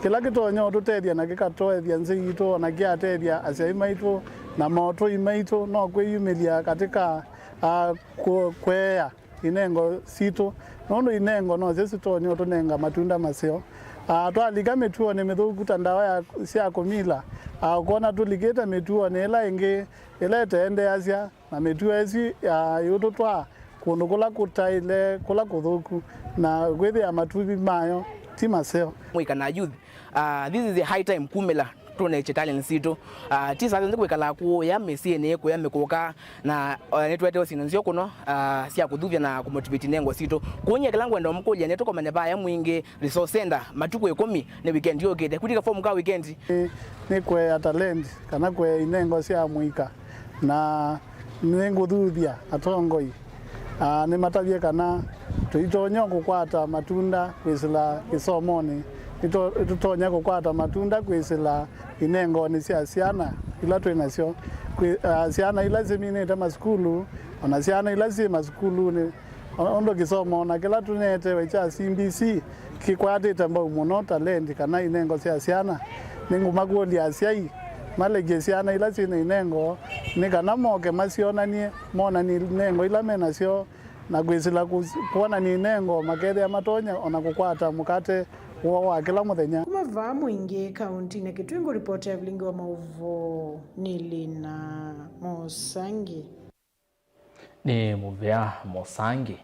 Kĩla kĩtonya ũtũtethya na kĩkatethya nzĩ yitũ, o na kĩatethya asyai maitũ na maũtũi maitũ, no kwĩyumĩlya katika, ah, kũ-, kũea inengo sitũ, nũndũ inengo nosyo sitonya ũtũnenga matunda maseo. Ah, twalika mĩtuonĩ mĩthũku ta ndawa ya, sya kũmila, ah, ũkona tũlikĩte mĩtuonĩ ĩla ĩngĩ ĩla ĩteendeeasya, na mĩtuo ĩsu, ah, yũtũtwaa kũndũ kũla kũtaĩle, kũla kũthũku, na kwĩthĩa matuvi mayo ti maseo. Mũika na youth, ah, this is a high time kumĩla tũnekye talent sitũ. Ah, ti saa syonthe kwĩkala kũya mĩsyĩnĩ, kũya mĩkũka, na, ah, nĩtũetee syĩndũ nzeo kũno, ah, sya kũthũthya na kũmotivate inengo sitũ. Kũnyia kĩla ngwenda ũmũkũlya, nĩtũkomane vaya Mwingĩ Resource Center matukũ ĩkũmi, nĩ weekend yũkĩte. Kwĩtĩka form ka weekend. Nĩ, nĩ kũea talent kana kũea inengo sya mũika, na nĩngũthuthya atongoi, ah, nĩmatavye kana tũitonya kũkwata matunda kwĩsĩla kĩsomonĩ, nĩto-, nĩtũtonya kũkwata matunda kwĩsĩla inengonĩ sya syana ila twĩ nasyo. Kwĩ, ah, syana ila siminĩte masukulu, o na syana ila syĩ masukulunĩ, o-, ũndũ kĩsomo o na kĩla tũnetewe kya C B C kĩkwatĩte mbau mũno talent kana inengo sya syana. Nĩngũmakũlya asyai malekye syana ila syĩ na inengo nĩ kana moke masyonany'e, monany'e inengo ila me nasyo, na kwĩsĩla kũs-, kwonany'a inengo makethĩa matonya o na kũkwata mũkate woo wa kĩla mũthenya. Kuma vaa Mwingĩ kaũntinĩ ya Kitui, ngũripotĩa vilingi wa maũvoo nĩ Lina Mũsangi. Nĩ mũvea Mũsangi.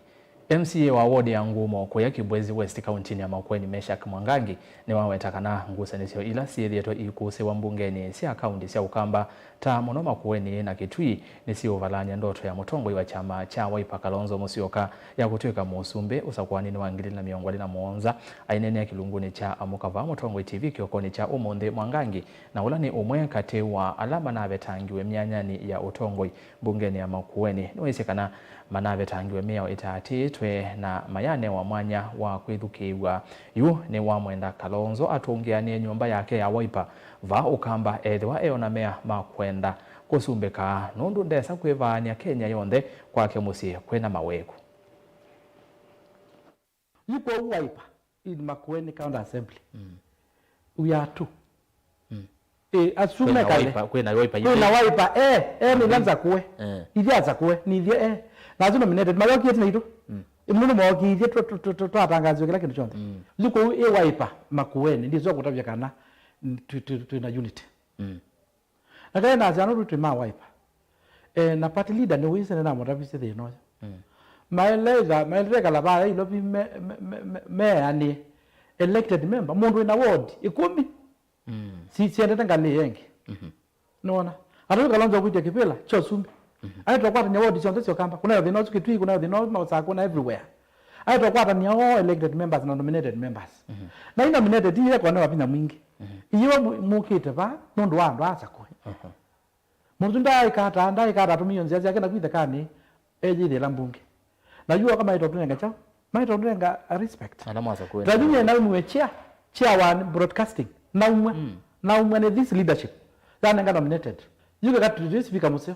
M C A wa ward ya Ngumo kũya Kibwezi West kaũntinĩ ya Makueni, Meshack Mwangangi, nĩwaweta kana ngusanĩsyo ila syĩthĩĩtwe iikũsĩĩwa mbungenĩ sya kaũnti sya Ũkamba, ta mũno Makueni na Kitui, nĩsiũvalany'a ndoto ya mũtongoi wa kyama kya Wiper Kalonzo Musyoka ya kũtw'ĩka mũsumbĩ ũsakũaninĩ wa ngili ilĩ na mĩongo ĩlĩ na mũonza. Aineenea kĩlungunĩ kya Amũka Vaa Mũtongoi T V kĩokonĩ kya ũmũnthĩ, Mwangangi, na ũla nĩ ũmwe katĩ wa ala manavetangiwe myanyanĩ ya ũtongoi mbungenĩ ya Makueni, nĩwaisye kana manavetangiwe mĩao ĩtaatĩĩtwe na mayanewa mwanya wa kwĩthukĩĩw'a. Yu nĩwamwenda Kalonzo atũngĩanĩe nyũmba yake ya Wiper vaa Ũkamba ethĩwa eona mea ma kwenda kũsumbĩka, nũndũ ndesa kwĩvaany'a Kenya yonthe kwake mũsyĩ kwĩna maweku. Yu kwoou Wiper in Makueni County Assembly. Mm. We are two. Mm. Eh, asu kwĩna mekale. Wiper, kwĩna Wiper kwĩna ithe. Wiper, eh, eh, nĩ Mm. Lanza kuwe. Eh. Ithe aza kuwe, nĩ ithe, eh. Na asu nominated, mayokie tina itũ. Mm. Mũndũ mokie ithe twa-, twa-, twa-, twa-, twatangaziwe kĩla kĩndũ kyonthe. Mm. Yu kwoou ĩ Wiper Makueni, ndiswa kũtavya kana twi-, twi-, twĩna unity. Mm. Na kaĩ nasya nũndũ twĩ ma Wiper. Eh, na party leader nĩwĩsĩ nĩnamũtavisye thĩna ũyũ. Mm. Maeleitha, maeleitha ekala vaya Ilovi me, me, me, me, meanĩe elected member, mũndũ wĩna ward ĩkũmi. Mm. Si, siendete ngalĩ ĩngĩ. Mhm. Nĩwona? Atũĩ Kalonzo kwĩtya kĩvĩla kya ũsumbĩ. Mhm. Aĩtwa kwatany'a ward syonthe sya Ũkamba. Kũnayo thĩna ũsu Kitui, kũnayo thĩna ũsu Masakũ na everywhere. Aĩtwa kwatany'a all elected members na nominated members. Mhm. Na i nominated, iye konewa vinya mwingĩ. Mhm. Iye we mu-, mũkĩte va nũndũ wa andũ aa asakũe. Mhm. Mũndũ ndaaĩka ata, ndaaĩka ata atũmĩie nzĩa syake na kwitha kanĩ, eyĩthĩla mbunge. Na yu oka maĩtwa tũnenga kyaũ? Maĩtwa tũnenga respect. Ala mwasakũe. Ta yu nyie naumiwe chair, chair wa broadcasting. Naumwa. Mm. Naumwa nĩ this leadership. Yanenga nominated. Yu keka tũtĩ speaker mũseo.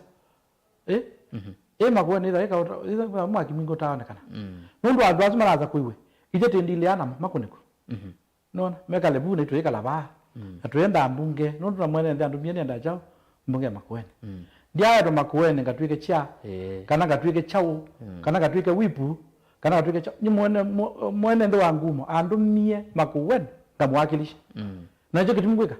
Eh? Mhm. Eh, Makueni ĩtha, ĩka ũta-, ĩtha, ĩtha mwaki mwingĩ ũtaonekana. Mm. Nũndũ andũ asu marasakũiwe. Ithe tĩndilea namo, makũnĩkwe. Mhm. Nona, mekale vu, naitũ ĩkala vaa. Mm. Na twĩenda mbunge, nũndũ na mwene nthĩ andũmie nĩenda kyaũ, mbunge ya Makueni. Mm. Ndyaetwa Makueni ngatw'ĩke chair, ĩĩ, kana ngatw'ĩke kyaũ, mm, kana ngatw'ĩke whip, kana ngatw'ĩke kyaũ. Nĩ mwene, mwe-, mwene nthĩ wa Ngumo, andũmie Makueni ngamwakilisha. Mm. Na nĩkyo kĩtumi ngwĩka.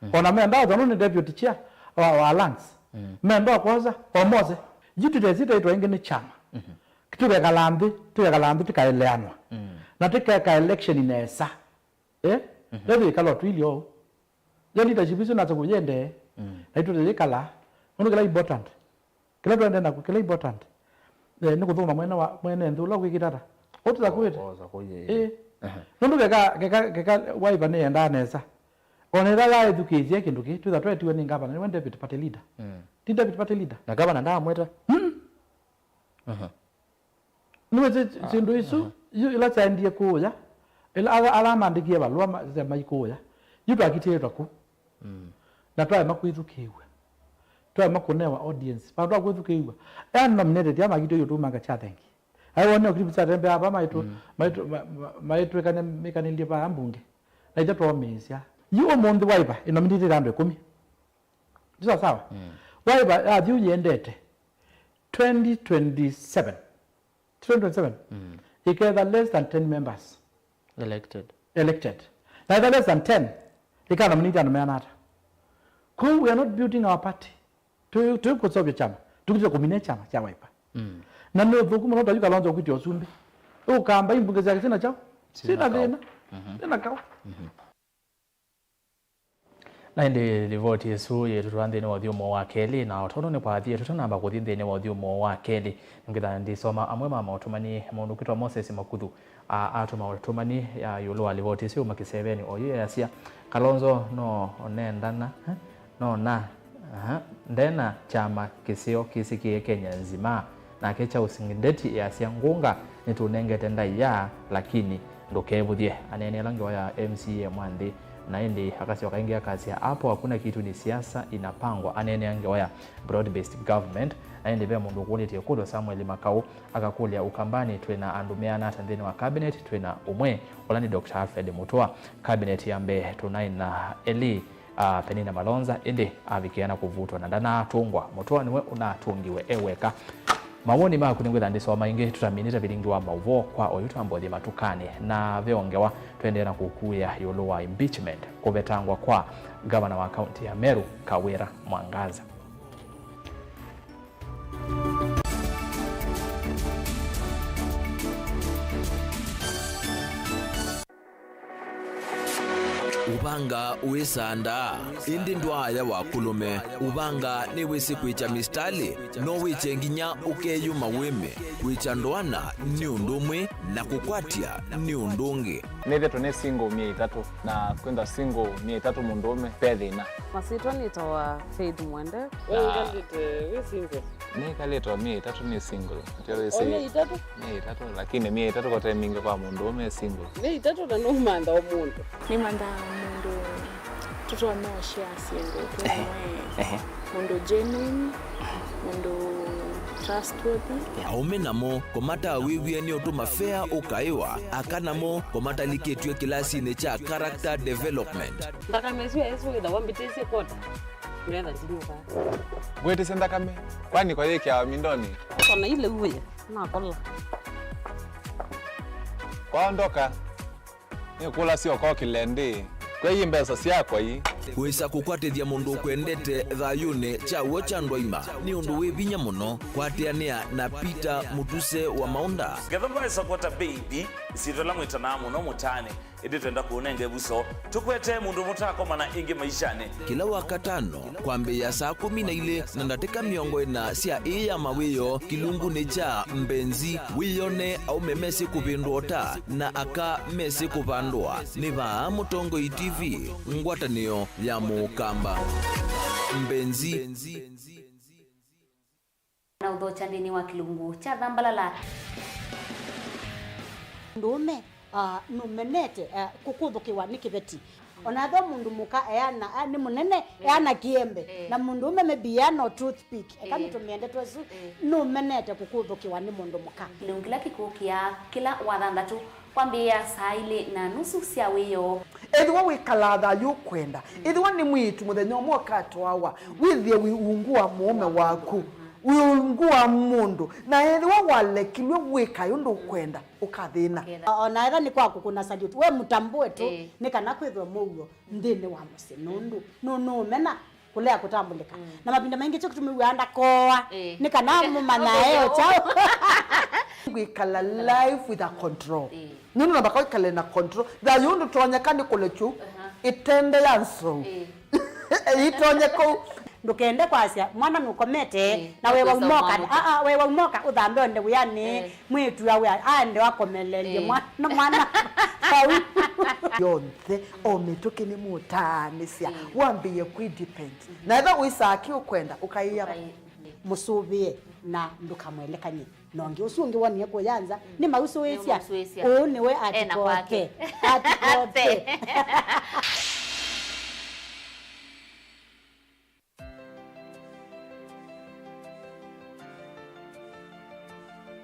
Mm. Ona menda tondũ nĩ deputy chair wa, wa lands. Mm. Menda kwosa, o mose. Yu tũtesĩ taitwa ĩngĩ nĩ kyama. Mhm. Tũkekala nthĩ, tũkekala nthĩ, tũkaeleanwa. Mm. Na tũkeka election nesa. Eh? Mhm. Ethĩwa ĩkala ũtwĩlye ũu. Yo leadership isu nasa kũyendee. Mm. Na itũte yĩkala. Nũndũ kĩla important. Kĩla twende naku, kĩla important. Eh, nĩ kũthũkũma mwene wa, mwene nthĩ ũla ũkwĩkĩte ata. Ũtũtha kwĩte. Osa kũyĩ. Eh. Aha. Nũndũ keka, keka, keka Wiper nĩyendaa nesa. Ona ĩla yaĩthukĩĩsye kĩndũ kĩ, twĩtha twetiwe nĩ ngavana, nĩwe deputy party leader. Mm. Ti deputy party leader. Na ngavana ndaamweta? Mm. Aha. Nĩwĩsĩ syĩndũ isu, aha, yu ila syaendie kũũya, ila ala, ala maandĩkie valũa ma-, sya maikũũya, yu twakitĩĩtwe ku. Mm. Na twaema kwĩthukĩĩw'a. Twaema kũnewa audience. Vandũ va kwĩthukĩĩw'a. Ea nominated ya makitio yu tũmanga kya thengi. Ai wone clip sya tembea ava maitũ, mm, maitũ, ma-, ma-, maitwĩkane mĩkanĩlye va mbunge. Na ithe twomĩĩsya. Yu ũmũnthĩ Wiper ĩnominĩtĩte andũ ĩkũmi. Ti sawa sawa? Mm. Wiper yathi ũyendete. Twenty twenty-seven. Twenty twenty-seven. Mm. Ĩketha less than ten members. Elected. Elected. Na ĩketha less than ten, ĩkanominate andũ meana ata? Kwoou we are not building our party. Tũ-, tũikũseũvya kyama. Tũkĩte kũmina kyama kya Wiper. Mm. Na nĩ ũthũku mũno ta yu Kalonzo kwĩtya ũsumbĩ. Ũkamba imbunge syake syĩna kyaũ? Syĩna thĩna. Mhm. Syĩna kaũ. Mhm. Na ĩndĩ livoti ĩsu yĩtũtwaa nthĩnĩ wa ũthyũmũo wa kelĩ, na o tondũ nĩkwathiĩ, tũtanamba kũthi nthĩnĩ wa ũthyũmũo wa kelĩ, nĩngwĩtha ndisoma amwe ma maũtũmani. Mũndũ ũkwĩtwa Moses Makuthu a-, atũma ũtũmani ya ĩũlũ wa livoti ĩsu yauma kĩsevenĩ oyu, easya, Kalonzo no nendana, eh, no na, aha, ndena kyama kĩseo kĩsĩkĩe Kenya nzima. Nake Charles Ngindeti easya, Ngũnga nĩtũnengete ndaĩa, lakini ndũkevũthye. Aneeneela ngewa ya M C A mwa nthĩ, na ĩndĩ akasyoka ĩngĩ akasya, Hapo hakuna kitu, ni siasa inapangwa. Aneenea ngewa ya broad-based government, na ĩndĩ ve mũndũ ũkũlĩtye ĩkũlyo, Samuel Makau akakũlya, Ukambani twĩ na andũ meana ata nthĩnĩ wa cabinet? Twĩ na ũmwe, ũla nĩ Doctor Alfred Mutua. Cabinet ya mbee tũnaĩ na elĩ, a, Penina Malonza, ĩndĩ avikĩa na kũvutwa na ndanatũngwa. Mũtũa nĩwe ũnatũngiwe e weka. Mawoni maku nĩngwĩtha ndĩsoma ĩngĩ tũtaminĩte vilingi wa maũvoo kwa oyu twamba ũthi matukanĩ. Na ve o ngewa, tũendee na kũkuĩa ĩũlũ wa impeachment, kũvetangwa kwa ngavana wa kaunti ya Meru, Kawira Mwangaza. Ũvanga wĩsandaa, ĩndĩ ndwaaya wa kũlũme. Ũvanga nĩwĩsĩ kwĩkya mistalĩ, no wĩkye nginya ũkeyũma wĩme. Kwĩkya ndoana nĩ ũndũ ũmwe, na kũkwatya nĩ ũndũ ũngĩ. Nĩthĩtwe nĩ single myei ĩtatũ, na kwĩntha single myei ĩtatũ mũndũũme, ve thĩna. Masyĩtwa nĩtawa Faith Mwende. We wĩkalĩte wĩ single? Nĩkalĩte o myei ĩtatũ nĩ single. Ndio wĩsĩ. O myei ĩtatũ? Myei ĩtatũ, lakini myei ĩtatũ kote mingĩ kwa mũndũũme e single. Myei ĩtatũ na nũmantha o mũndũ. Nĩmanthaa mũndũ tũtonya ũshare syĩndũ twĩ. Ehe. Mũndũ genuine, mũndũ trustworthy. Aũme namo, kũmatawĩw'e nĩ ũtũma fea ũkaĩwa, aka namo, kũmatalikĩtw'e kĩlasinĩ kya character development. Nthakame ĩsu yaĩsu wĩthawa mbĩtĩsye kota. Ngetha ndinyuka. Ngwĩtĩsye nthakame, kwani kwa yĩkĩawa mindoni? Kona ile uwe, nakola. Kwaondoka. Nĩkũlasya ũkokĩle ndĩ, kwei mbesa syakwa ii. Kwĩsa kũkwatĩthya mũndũ ũkwendete thayũnĩ kya w'o kya ndwaima nĩ ũndũ wĩ vinya mũno. Kwatĩanĩa na Peter Mũtuse wa Maũnda. Ngetha ndwaĩsa kwata baby, ĩsyĩtwa ĩla mwĩtanaa mũno mũtaanĩ, ĩndĩ twenda kũũnenga ĩvuso. Tũkwete mũndũ mũtakomana ĩngĩ maishanĩ. Kĩla Wakatano, kwambĩĩa saa kũmi na ilĩ na ndatĩka mĩongo ĩna sya ĩĩ ya mawĩoo, kĩlungunĩ kya Mbenzi, wĩyone aũme mesĩ kũvĩndũa ũta na aka mesĩ kũvandũa. Nĩ vaa Mũtongoi T V, ngwatanĩo ya Mũkamba. Mbenzi. Na ũthokya nthĩnĩ wa kĩlungu kya Thambalala. Mũndũũme, ah, nũmenete, ah, kũkũthũkĩwa nĩ kĩveti. Ona ethĩwa mũndũ mũka eana, ah, nĩ mũnene, eh, eana kĩembe. Eh. Na mũndũũme maybe eana o toothpick. Eka, eh, nĩtũmĩe ndeto ĩsu, eh, nũmenete kũkũthũkĩwa nĩ mũndũ mũka. Kĩlungu kĩla kĩkũkĩa kĩla Wathanthatũ kwambĩĩa saa ilĩ na nusu sya wĩoo. Ethĩwa wĩkalaa thayũ ũkwenda, ethĩwa nĩ mwĩĩtu mũthenya ũmwe ũkatwawa, wĩthĩe wĩ ungu wa mũũme waku, wĩ ungu wa mũndũ, na ethĩwa walekilw'e wĩkae ũndũ ũkwenda, ũkathĩna. Ũkethĩa. O na ethĩwa nĩ kwa kũkũna salute, we mũtambũe tu, ĩĩ, nĩ kana kwĩthwe mũuo nthĩnĩ wa mũsyĩ, nũndũ nũ-, nũũmena kũlea kũtambũlĩka. Mm. Na mavinda maingĩ kyo kĩtumi wĩaa ndakoa, ĩĩ, nĩ kana mũmanyae o kyaũ. Kwĩkala life with a control. Ĩĩ. Nũndũ namba kwĩkale na control. Thayũ ndũtonyeka nĩ kũlekyu, aha, ĩtende ya nzou. Ĩĩ. Ĩtonye kũu. Ndũkende kwasya mwana nũkomete, ĩĩ, na we waumoka. Aa, we waumoka ũthambe onde wĩanĩ. Ĩĩ. Mwĩĩtu awe aende akomelelye, ĩĩ, mwana, mwana vau. Yonthe, o mĩtũkĩ nĩmũtaanĩsya, ĩĩ, wambĩĩe kwĩ depend. Mhm. Na ethĩwa wĩsaa kĩ ũkwenda, ũkaĩa. Ũkaĩ-, ĩĩ, mũsũvĩe na ndũkamwelekany'e. Na ũngĩ ũsu ũngĩ wonie kũya nza, mm, nĩmausũĩsya. Nĩmausũĩsya. Ũũ nĩwe. Ena atikote kwake. Atikote.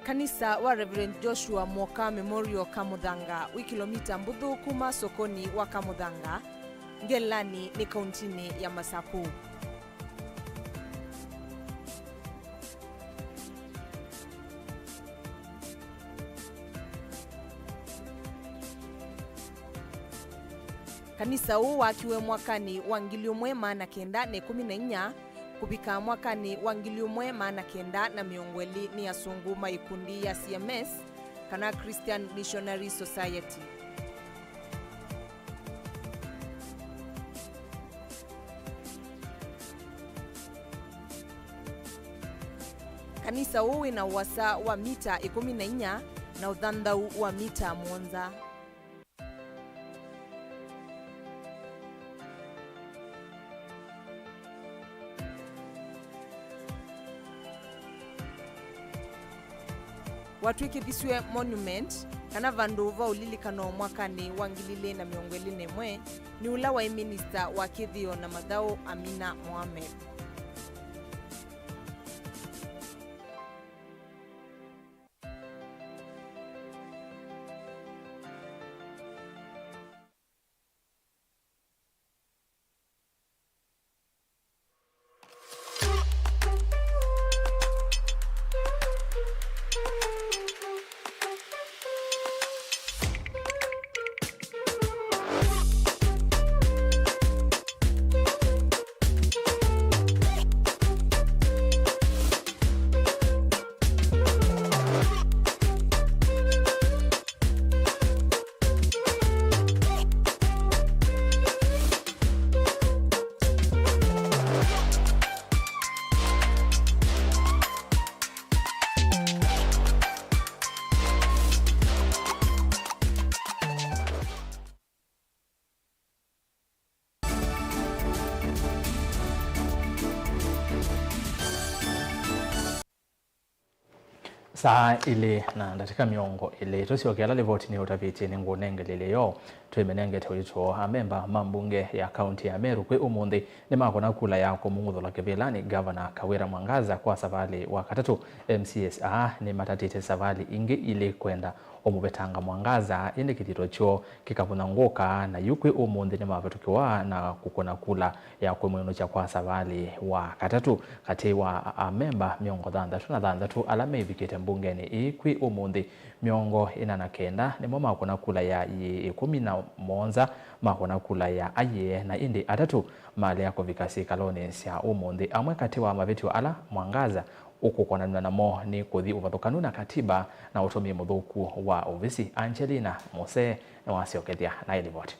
Kanisa wa Reverend Joshua Mwoka Memorial Kamũthanga wĩ kĩlomita mbũthũ kuma sokoni wa Kamũthanga, Ngelani nĩ kauntinĩ ya Masaku. Kanisa ũũ wakiwe mwakanĩ wa ngili ũmwe maana kenda na ĩkũmi na inya kũvika mwakanĩ wa ngili ũmwe maana kenda na mĩongo ĩlĩ nĩ asũngũ ma ikundi ya C M S, kana Christian Missionary Society. Kanisa ũũ wĩ na ũasa wa mita ĩkũmi na inya na ũthanthau wa mita mũonza. Watw'ĩkĩthisw'e monument, kana vandũ va ũlilikano mwakanĩ wa ngili ilĩ na mĩongo ĩlĩ na ĩmwe nĩ ũla waĩ minista wa kĩthĩo na mathaũ, Amina Mohamed. Saa ilĩ na ndatĩka mĩongo ĩlĩ. Tũsyokea ala livoti nĩ ũtavĩtye nĩ ngũnengelelye yo. Twĩmenengete ũito amemba ma mbunge ya kaunti ya Meru kwĩ ũmũnthĩ nĩmakũna kula ya kũmũng'uthũla kĩvĩlanĩ Gavana Kawira Mwangaza kwa savalĩ wa katatũ. M C As aa nĩmatatĩte savalĩ ingĩ ilĩ kwenda ũmũvetanga Mwangaza, ĩndĩ kĩthito kyoo kĩkavũnangũka, na yu kwĩ ũmũnthĩ nĩmavetũkĩwa na kũkũna kula ya kwĩmwĩnũkya kwa savalĩ wa katatũ. Katĩ wa amemba mĩongo thanthatũ na thanthatũ ala meĩvikĩte mbungenĩ ĩĩ kwĩ ũmũnthĩ, mĩongo ĩna na kenda nĩmo makũna kula ya ĩĩ, ĩkũmi na mũonza makũna kula ya ayĩe, na ĩndĩ atatũ malea kũvika syĩkalonĩ sya ũmũnthĩ. Amwe katĩ wa mavĩtyo ala Mwangaza ũkũkonanw'a namo nĩ kũthi ũvathũkanu na katiba na ũtũmĩi mũthũku wa ovisi. Angelina Mose nĩwasyokethya na ĩlivoti.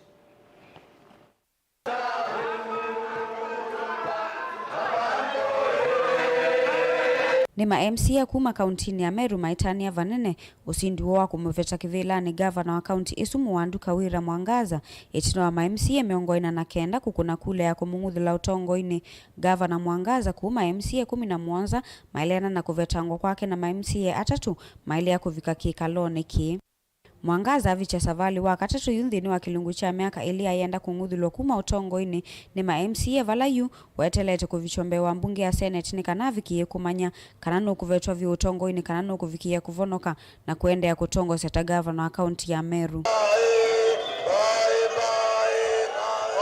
Nĩ ma M C A kuma kauntinĩ ya Meru maitania vanene ũsindi woo wa kũmũveta kĩvĩlanĩ ngavana wa kaunti ĩsu mũwandu Kawira Mwangaza, ĩtina wa ma M C A mĩongo ĩna na kenda kũkũna kula ya kũmũng'uthũla ũtongoinĩ. Ngavana Mwangaza kuma M C A ĩkũmi na mũonza maeleana na kũvetangwa kwake na ma M C A atatũ maelea kũvika kĩkalonĩ kĩĩ. Mwangaza avikya savalĩ wa katatũ yu nthĩnĩ wa kĩlungu kya myaka ĩlĩ ayenda kũng'uthũlwa kuma ũtongoinĩ nĩ ma M C A, vala yu wetelete kũvikywa mbee wa mbunge ya Senate nĩ kana avikĩe kũmanya kana nũkũvetwa vyũ ũtongoinĩ kana nũkũvikĩĩa kũvonoka na kũendeea kũtongosya ta ngavana wa kaunti ya Meru.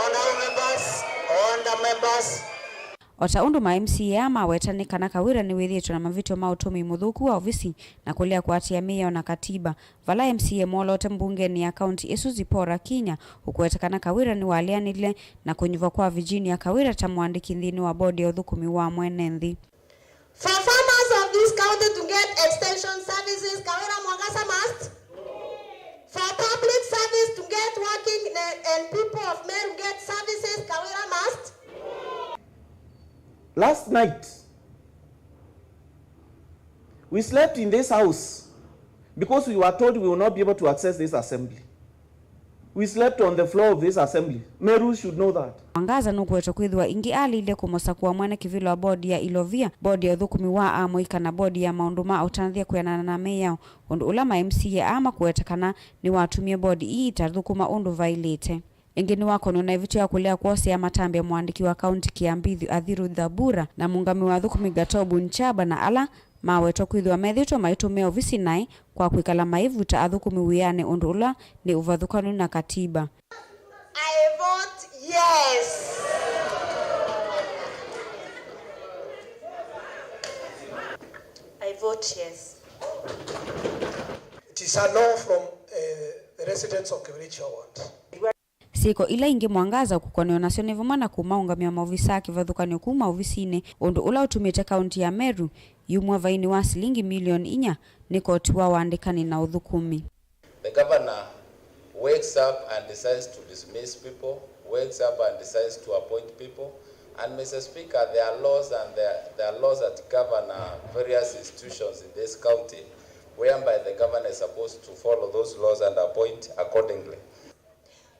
Order members, order members. O ta ũndũ ma M C A aa maweta, nĩ kana Kawira nĩwĩthĩĩtwe na mavĩtyo ma ũtũmĩi mũthũku wa ovisi na kũlea kũatĩĩa mĩao na katiba. Vala M C A mwoloote mbungenĩ ya kaunti ĩsu Zipporah Kinya ũkũweta kana Kawira nĩwaleanile na kũnyuvwa kwa Virginia Kawira ta mũandĩki nthĩnĩ wa bodi ya ũthũkũmi wa mwene nthĩ. For farmers of this county to get extension services, Kawira Mwangaza must. For public service to get working and, and people of Meru get services, Kawira must. Last night, we slept in this house because we were told we will not be able to access this assembly. We slept on the floor of this assembly. Meru should know that. Mwangaza nũkũwetwa kwĩthĩwa ĩngĩ alĩilye kũmũsakũa mwene kĩvĩla wa bodi ya Ilovia, bodi ya ũthũkũmi wa amũika kana bodi ya maũndũ ma ũtanĩthya kwĩanana na mĩao, ũndũ ũla ma M C A aa makũweta kana nĩwatumie bodi ii itathũkũma ũndũ vaĩlĩte. Ĩngĩ nĩwakonw'e na ĩvĩtyo ya kũlea kwosea matambya mũandĩki wa kaunti Kiambithi Athiru Thabura na mũũngamĩi wa athũkũmi Gatobu Nchaba na ala mawetwa kwĩthĩwa methĩĩtwe maitũmĩa ovisi naĩ kwa kwĩkala maivuta athũkũmi wĩanĩ, ũndũ ũla nĩ ũvathũkanu na katiba. I vote yes. I vote yes. It is a no from, eh, the residents of Kibirichia ward. Syĩko ila ingĩ Mwangaza ũkũkoneo nasyo nĩ vamwe na kũmaũngamĩa maovisaa kĩvathũkany'o kuma ovisinĩ, ũndũ ũla ũtumĩte kaunti ya Meru yumw'a vainĩ wa silingi milioni inya nĩ koti wa wandĩkani na ũthũkũmi. The governor wakes up and decides to dismiss people, wakes up and decides to appoint people, And Mister Speaker, there are laws and there, there are laws that govern uh, various institutions in this county, whereby the governor is supposed to follow those laws and appoint accordingly.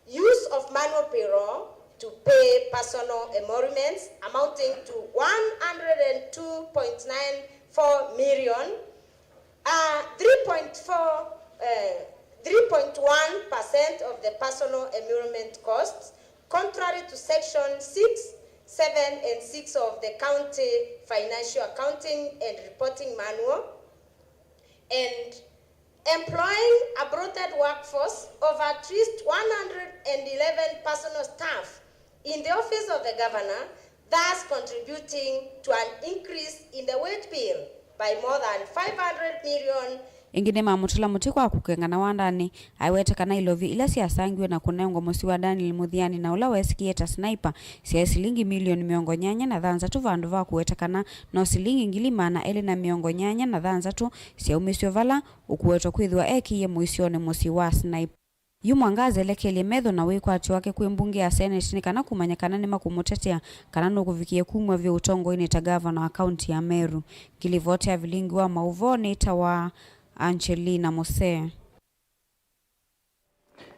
Use of manual payroll to pay personal emoluments amounting to one hundred and two point nine four million, uh, three point four, uh, three point one percent of the personal emolument costs, contrary to section six, seven and six of the County Financial Accounting and Reporting Manual, and employing a bloated workforce of at least one hundred and eleven personal staff in the office of the governor, thus contributing to an increase in the wage bill by more than five hundred million. Ĩngĩ nĩmamũtũla mũtĩ kwa kũkengana wandanĩ. Aiwete kana ilovi ila syasangiwe na kũnengwa mũsyĩ wa Daniel Mũthiani na ũla weesĩkĩe ta sniper syaĩ silingi milioni mĩongo nyanya na thanthatũ vandũ va kũweta kana no silingi ngili maana elĩ na mĩongo nyanya na thanthatũ syaumisye vala ũkũwetwa kwĩthĩwa ekĩie mũisyonĩ mũsyĩ wa sniper. Yu Mwangaza elekelye metho na wĩkwatyo wake kwĩ mbunge ya Senate nĩ kana kũmanya kana nĩmakũmũtetea kana nũkũvikĩe kumw'a vyũ ũtongoinĩ ta ngavana wa kaunti ya Meru. Ngilivoti ya vilingi wa maũvoo nĩtawa Angelina Musee.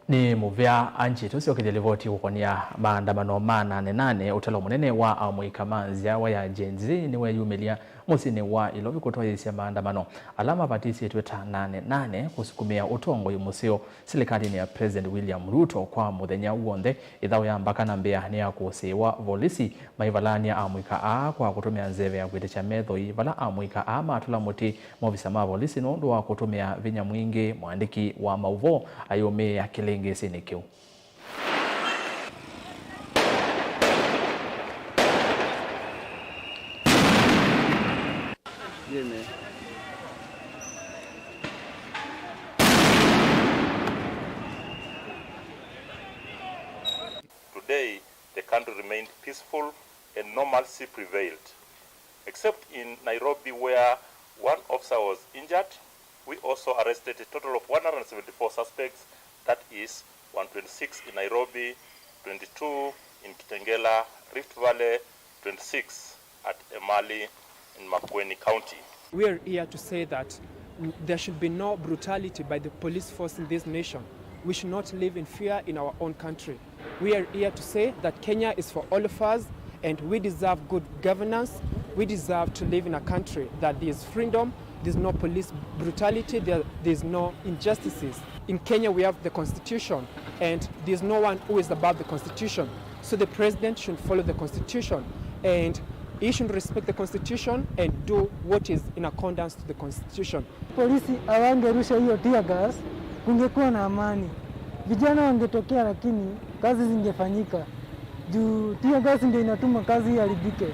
Nĩ mũvea Angie. Tũsyokethye livoti kũkonia maandamano ma Nane Nane. Ũtalo mũnene wa amũika ma nzyawa ya Gen Z nĩweyumĩlya mũsyĩnĩ wa Ilovi kũtwaĩĩsya maandamano ala mavatisĩtwe ta Nane Nane kũsukumĩa ũtongoi mũseo silikalĩnĩ ya President William Ruto kwa mũthenya w'onthe. Ĩthaũ ya mbaka na mbĩa nĩyakũsĩĩwa volisi maivalany'a amũika aa kwa kũtũmĩa nzeve ya kwĩtĩkya methoi vala amũika aa matũla mũtĩ movisa ma volisi nũndũ wa kũtũmĩa vinya mwingĩ, mũandĩki wa maũvoo ayũmĩĩa kĩlĩngĩsĩnĩ kĩu. Today, the country remained peaceful and normalcy prevailed, except in Nairobi, where one officer was injured. We also arrested a total of one hundred seventy-four suspects, that is, one twenty-six in Nairobi, twenty-two in Kitengela, Rift Valley, twenty-six at Emali in Makueni County. We are here to say that there should be no brutality by the police force in this nation. We should not live in fear in our own country. We are here to say that Kenya is for all of us and we deserve good governance. We deserve to live in a country that there is freedom, there's no police brutality, there, there's no injustices. In Kenya, we have the constitution and there's no one who is above the constitution. So the president should follow the constitution and he should respect the constitution and do what is in accordance to the constitution. Polisi hawangerusha hiyo tear gas, kungekuwa na amani. Vijana wangetokea, lakini kazi zingefanyika. Juu tear gas ndio inatuma kazi iharibike.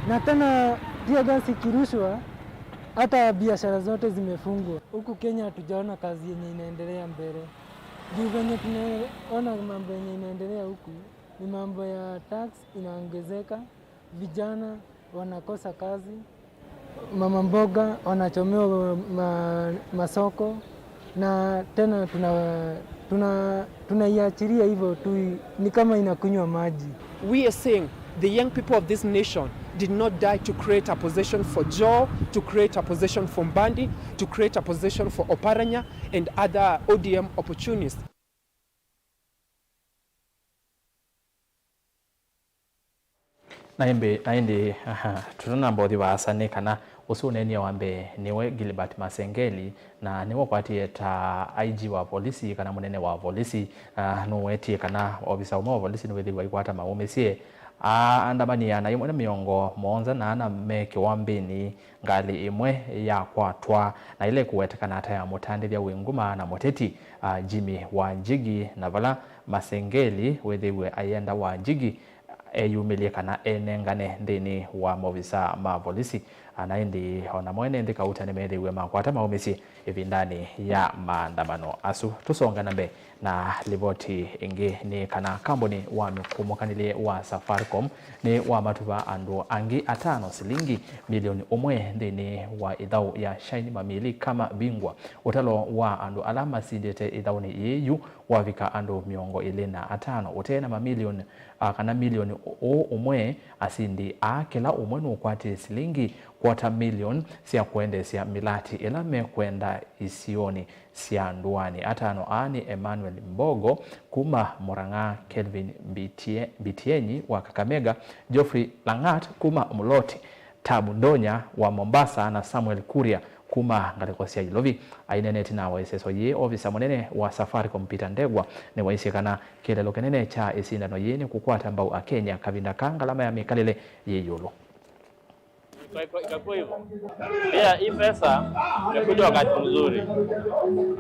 Na tena tear gas ikirushwa, hata biashara zote zimefungwa. Huku Kenya hatujaona kazi yenye inaendelea mbele. Juu venye tunaona mambo yenye inaendelea huku, ni mambo ya tax inaongezeka, vijana wanakosa kazi, mama mboga wanachomewa ma-, masoko, na tena tuna-, tuna-, tunaiachilia hivyo tu, ni kama inakunywa maji. We are saying the young people of this nation did not die to create a position for Joho, to create a position for Mbadi, to create a position for Oparanya and other O D M opportunists. Na ĩndĩ, na ĩndĩ, aha, tũtanamba ũthi vaasa nĩ kana ũsu ũneenie wa mbee nĩwe Gilbert Masengeli, na nĩwe ũkwatie ta I G wa volisi kana mũnene wa volisi. Ah, nũwetie kana ovisa ũmwe wa volisi nĩwĩthĩiwe aikwata maũmĩsye aandamani ana ĩmwe na mĩongo mũonza na ana me kĩwambĩnĩ ngalĩ ĩmwe yakwatwa, na ĩla ĩkũwetekana ta ya mũtandĩthya wĩ nguma na mũteti, ah, Jimmy Wanjigi, na vala Masengeli wĩthĩiwe ayenda Wanjigi eyumĩlye kana enengane nthĩnĩ wa maovisa ma volisi. Na ĩndĩ o namo ene nthĩ kauta nĩmethĩiwe makwata maũmĩsye ĩvindanĩ ya maandamano asu. Tũsonga na mbee na livoti ĩngĩ nĩ kana kambuni wa mĩkũmũkanĩlye wa Safaricom nĩ wamatuva andũ angĩ atano silingi milioni ũmwe nthĩnĩ wa ĩthaũ ya Shine Mamili Kama Bingwa. Ũtalo wa andũ ala masindĩte ĩthaũnĩ yĩĩ yu wavika andũ mĩongo ĩlĩ na atano. Ũtee na mamilioni, a, kana milioni ũ-, ũũ ũmwe, asindi aa kĩla ũmwe nũkwatĩe silingi quarter million sya kũendeesya mĩlatĩ ĩla mekwenda isionĩ sya ndũanĩ. Atano aa nĩ Emmanuel Mbogo kuma Murang'a, Kelvin Mbitie-, Mbitienyi wa Kakamega, Geoffrey Lang'at kuma Muloti, Tabu Ndonya wa Mombasa na Samuel Kuria kuma ngalĩko sya Ilovi. Aineenete na wa ĩseso yĩĩ, ovisa mũnene wa Safaricom Peter Ndegwa nĩwaisye kana kĩeleelo kĩnene kya ĩsindano yĩĩ nĩ kũkwata mbau Akenya kavinda kaa ngalama ya mĩkalĩle yĩ ĩũlũ. Ikakuwa hivyo. Pia hii pesa imekuja wakati mzuri,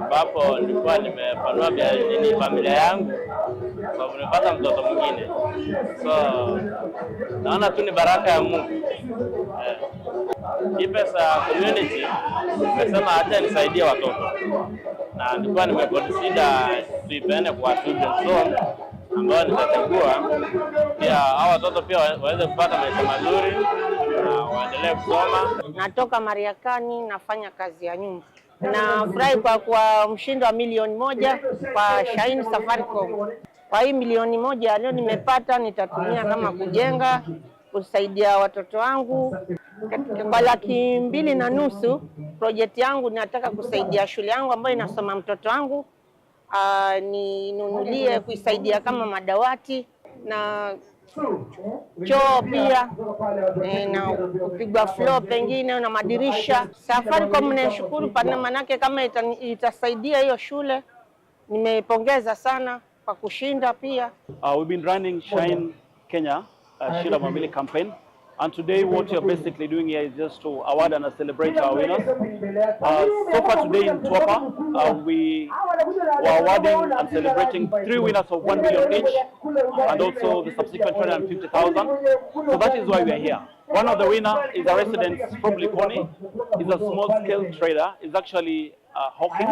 ambapo nilikuwa nimepanua bia-, nini, familia yangu, sababu nimepata mtoto mwingine. So, naona tu ni baraka ya Mungu. Eh. Hii pesa ya community, nimesema acha nisaidie watoto. Na nilikuwa nimeconsider tuipeane kwa children's home, ambao nitachagua, pia hawa watoto pia wa-, waweze kupata maisha mazuri na waendelee kusoma. Natoka Mariakani, nafanya kazi ya nyumba. Nafurahi kwa, kwa mshindi wa milioni moja kwa Shine Safaricom. Kwa hii milioni moja ya leo nimepata, nitatumia kama kujenga, kusaidia watoto wangu. Kwa laki mbili na nusu, project yangu, nataka kusaidia shule yangu ambayo inasoma mtoto wangu. Ah, ninunulie kuisaidia kama madawati na choo pia, eh, na kupigwa floor pengine na madirisha. Safaricom naishukuru pana, manake kama ita-, itasaidia hiyo shule, nimeipongeza sana kwa kushinda pia. Uh, we've been running Shine Kenya, uh, Shinda Mwambili campaign. And today, what we are basically doing here is just to award and celebrate our winners. Uh, so far today in Mtwapa, uh, we were awarding and celebrating three winners of one million each, and also the subsequent two hundred fifty thousand. So that is why we are here. One of the winner is a resident from Likoni. He's a small-scale trader. He's actually uh, hawking.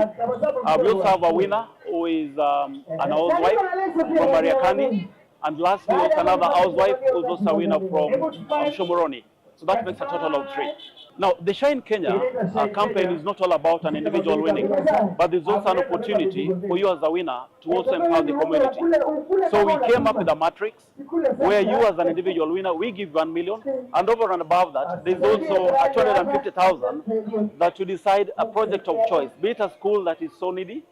Uh, we also have a winner who is, um, an housewife from Mariakani. And lastly, we have another housewife who's also a winner from, um, Shomoroni. So that makes a total of three. Now, the Shine Kenya, uh, campaign is not all about an individual winning, but there's also an opportunity for you as a winner to also empower the community. So we came up with a matrix where you as an individual winner, we give one million, and over and above that, there's also a two hundred fifty thousand that you decide a project of choice, be it a school that is so needy,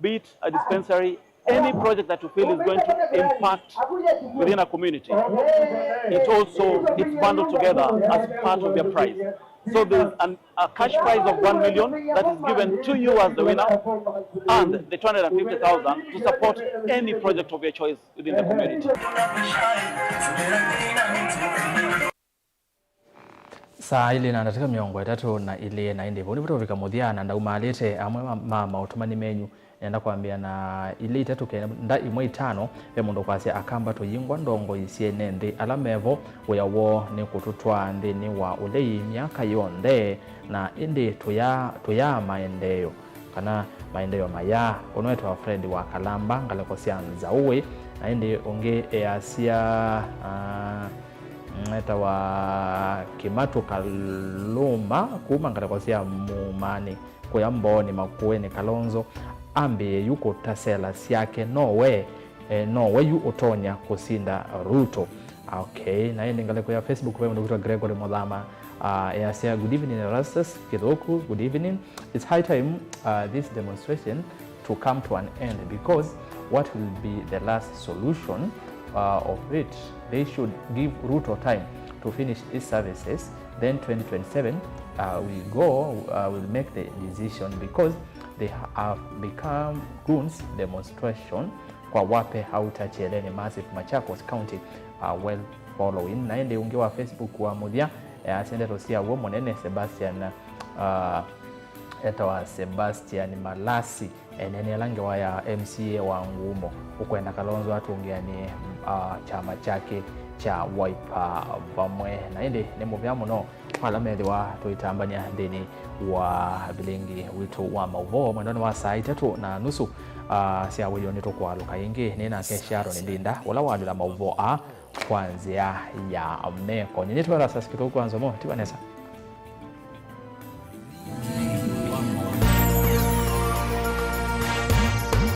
be it a dispensary, any project that you feel is going to impact within a community. It also, it's bundled together as part of your prize. So there's an, a cash prize of one million that is given to you as the winner, and the two hundred fifty thousand to support any project of your choice within the community. Saa ilĩ na ndatĩka mĩongo ĩtatũ na ilĩ, na ĩndĩ vau nĩvo tũvika mũthya, na ndaumaalĩte amwe ma, ma maũtũmani menyu. Nenda kwambĩa na ilĩ itatũ kenda ĩmwe itano, ve mũndũ kwasya, Akamba tũyingwa ndongoi syene nthĩ, ala mevo wĩa woo nĩ kũtũtwaa nthĩnĩ wa ũlei myaka yonthe, na ĩndĩ tũya, tũyaa maendeeo, kana maendeeo mayaa. Ũnũ etawa Fred wa Kalamba, ngalĩko sya Nzaũĩ, na ĩndĩ ũngĩ easya, ah, etawa Kĩmatũ Kalũma, kuma ngalĩko sya Mũmanĩ. Kũya Mbooni Makueni, Kalonzo ambĩĩe yu kũta sela syake, no we, eh, no we yu ũtonya kũsinda Ruto. Okay, na ĩndĩ ngalĩko ya Facebook ve mũndũ kwĩtwa Gregory Muthama, uh, easya, "Good evening, Erastus Kithuku, good evening. It's high time, uh, this demonstration to come to an end because what will be the last solution, uh, of it? They should give Ruto time to finish his services. Then twenty twenty-seven, uh, we go, uh, we'll make the decision because they have become goons demonstration kwa wape hauta cheleni massive Machakos County, uh, well following." Na ĩndĩ ũngĩ wa Facebook wa mũthya, eh, asya ndeto sya w'o mũnene Sebastian, uh, etawa Sebastian Malasi. Enene ala ngewa ya M C A wa Ngumo ũkwenda Kalonzo atũngĩanĩe, ah, kyama kyake kya Wiper vamwe. Na ĩndĩ nĩ mũvea mũno kwa ala methĩwa tũitambany'a nthĩnĩ wa vilingi witũ wa maũvoo mwendonĩ wa saa itatũ na nusu, ah, sya wĩoo. Nĩtũkũalũka ĩngĩ nĩ nake Sharon Ndinda, ũla waandĩka maũvoo aa kwa nzĩa ya meko. Nyie nĩtwa Erastus Kithuku wa Nzomo, tiwa nesa.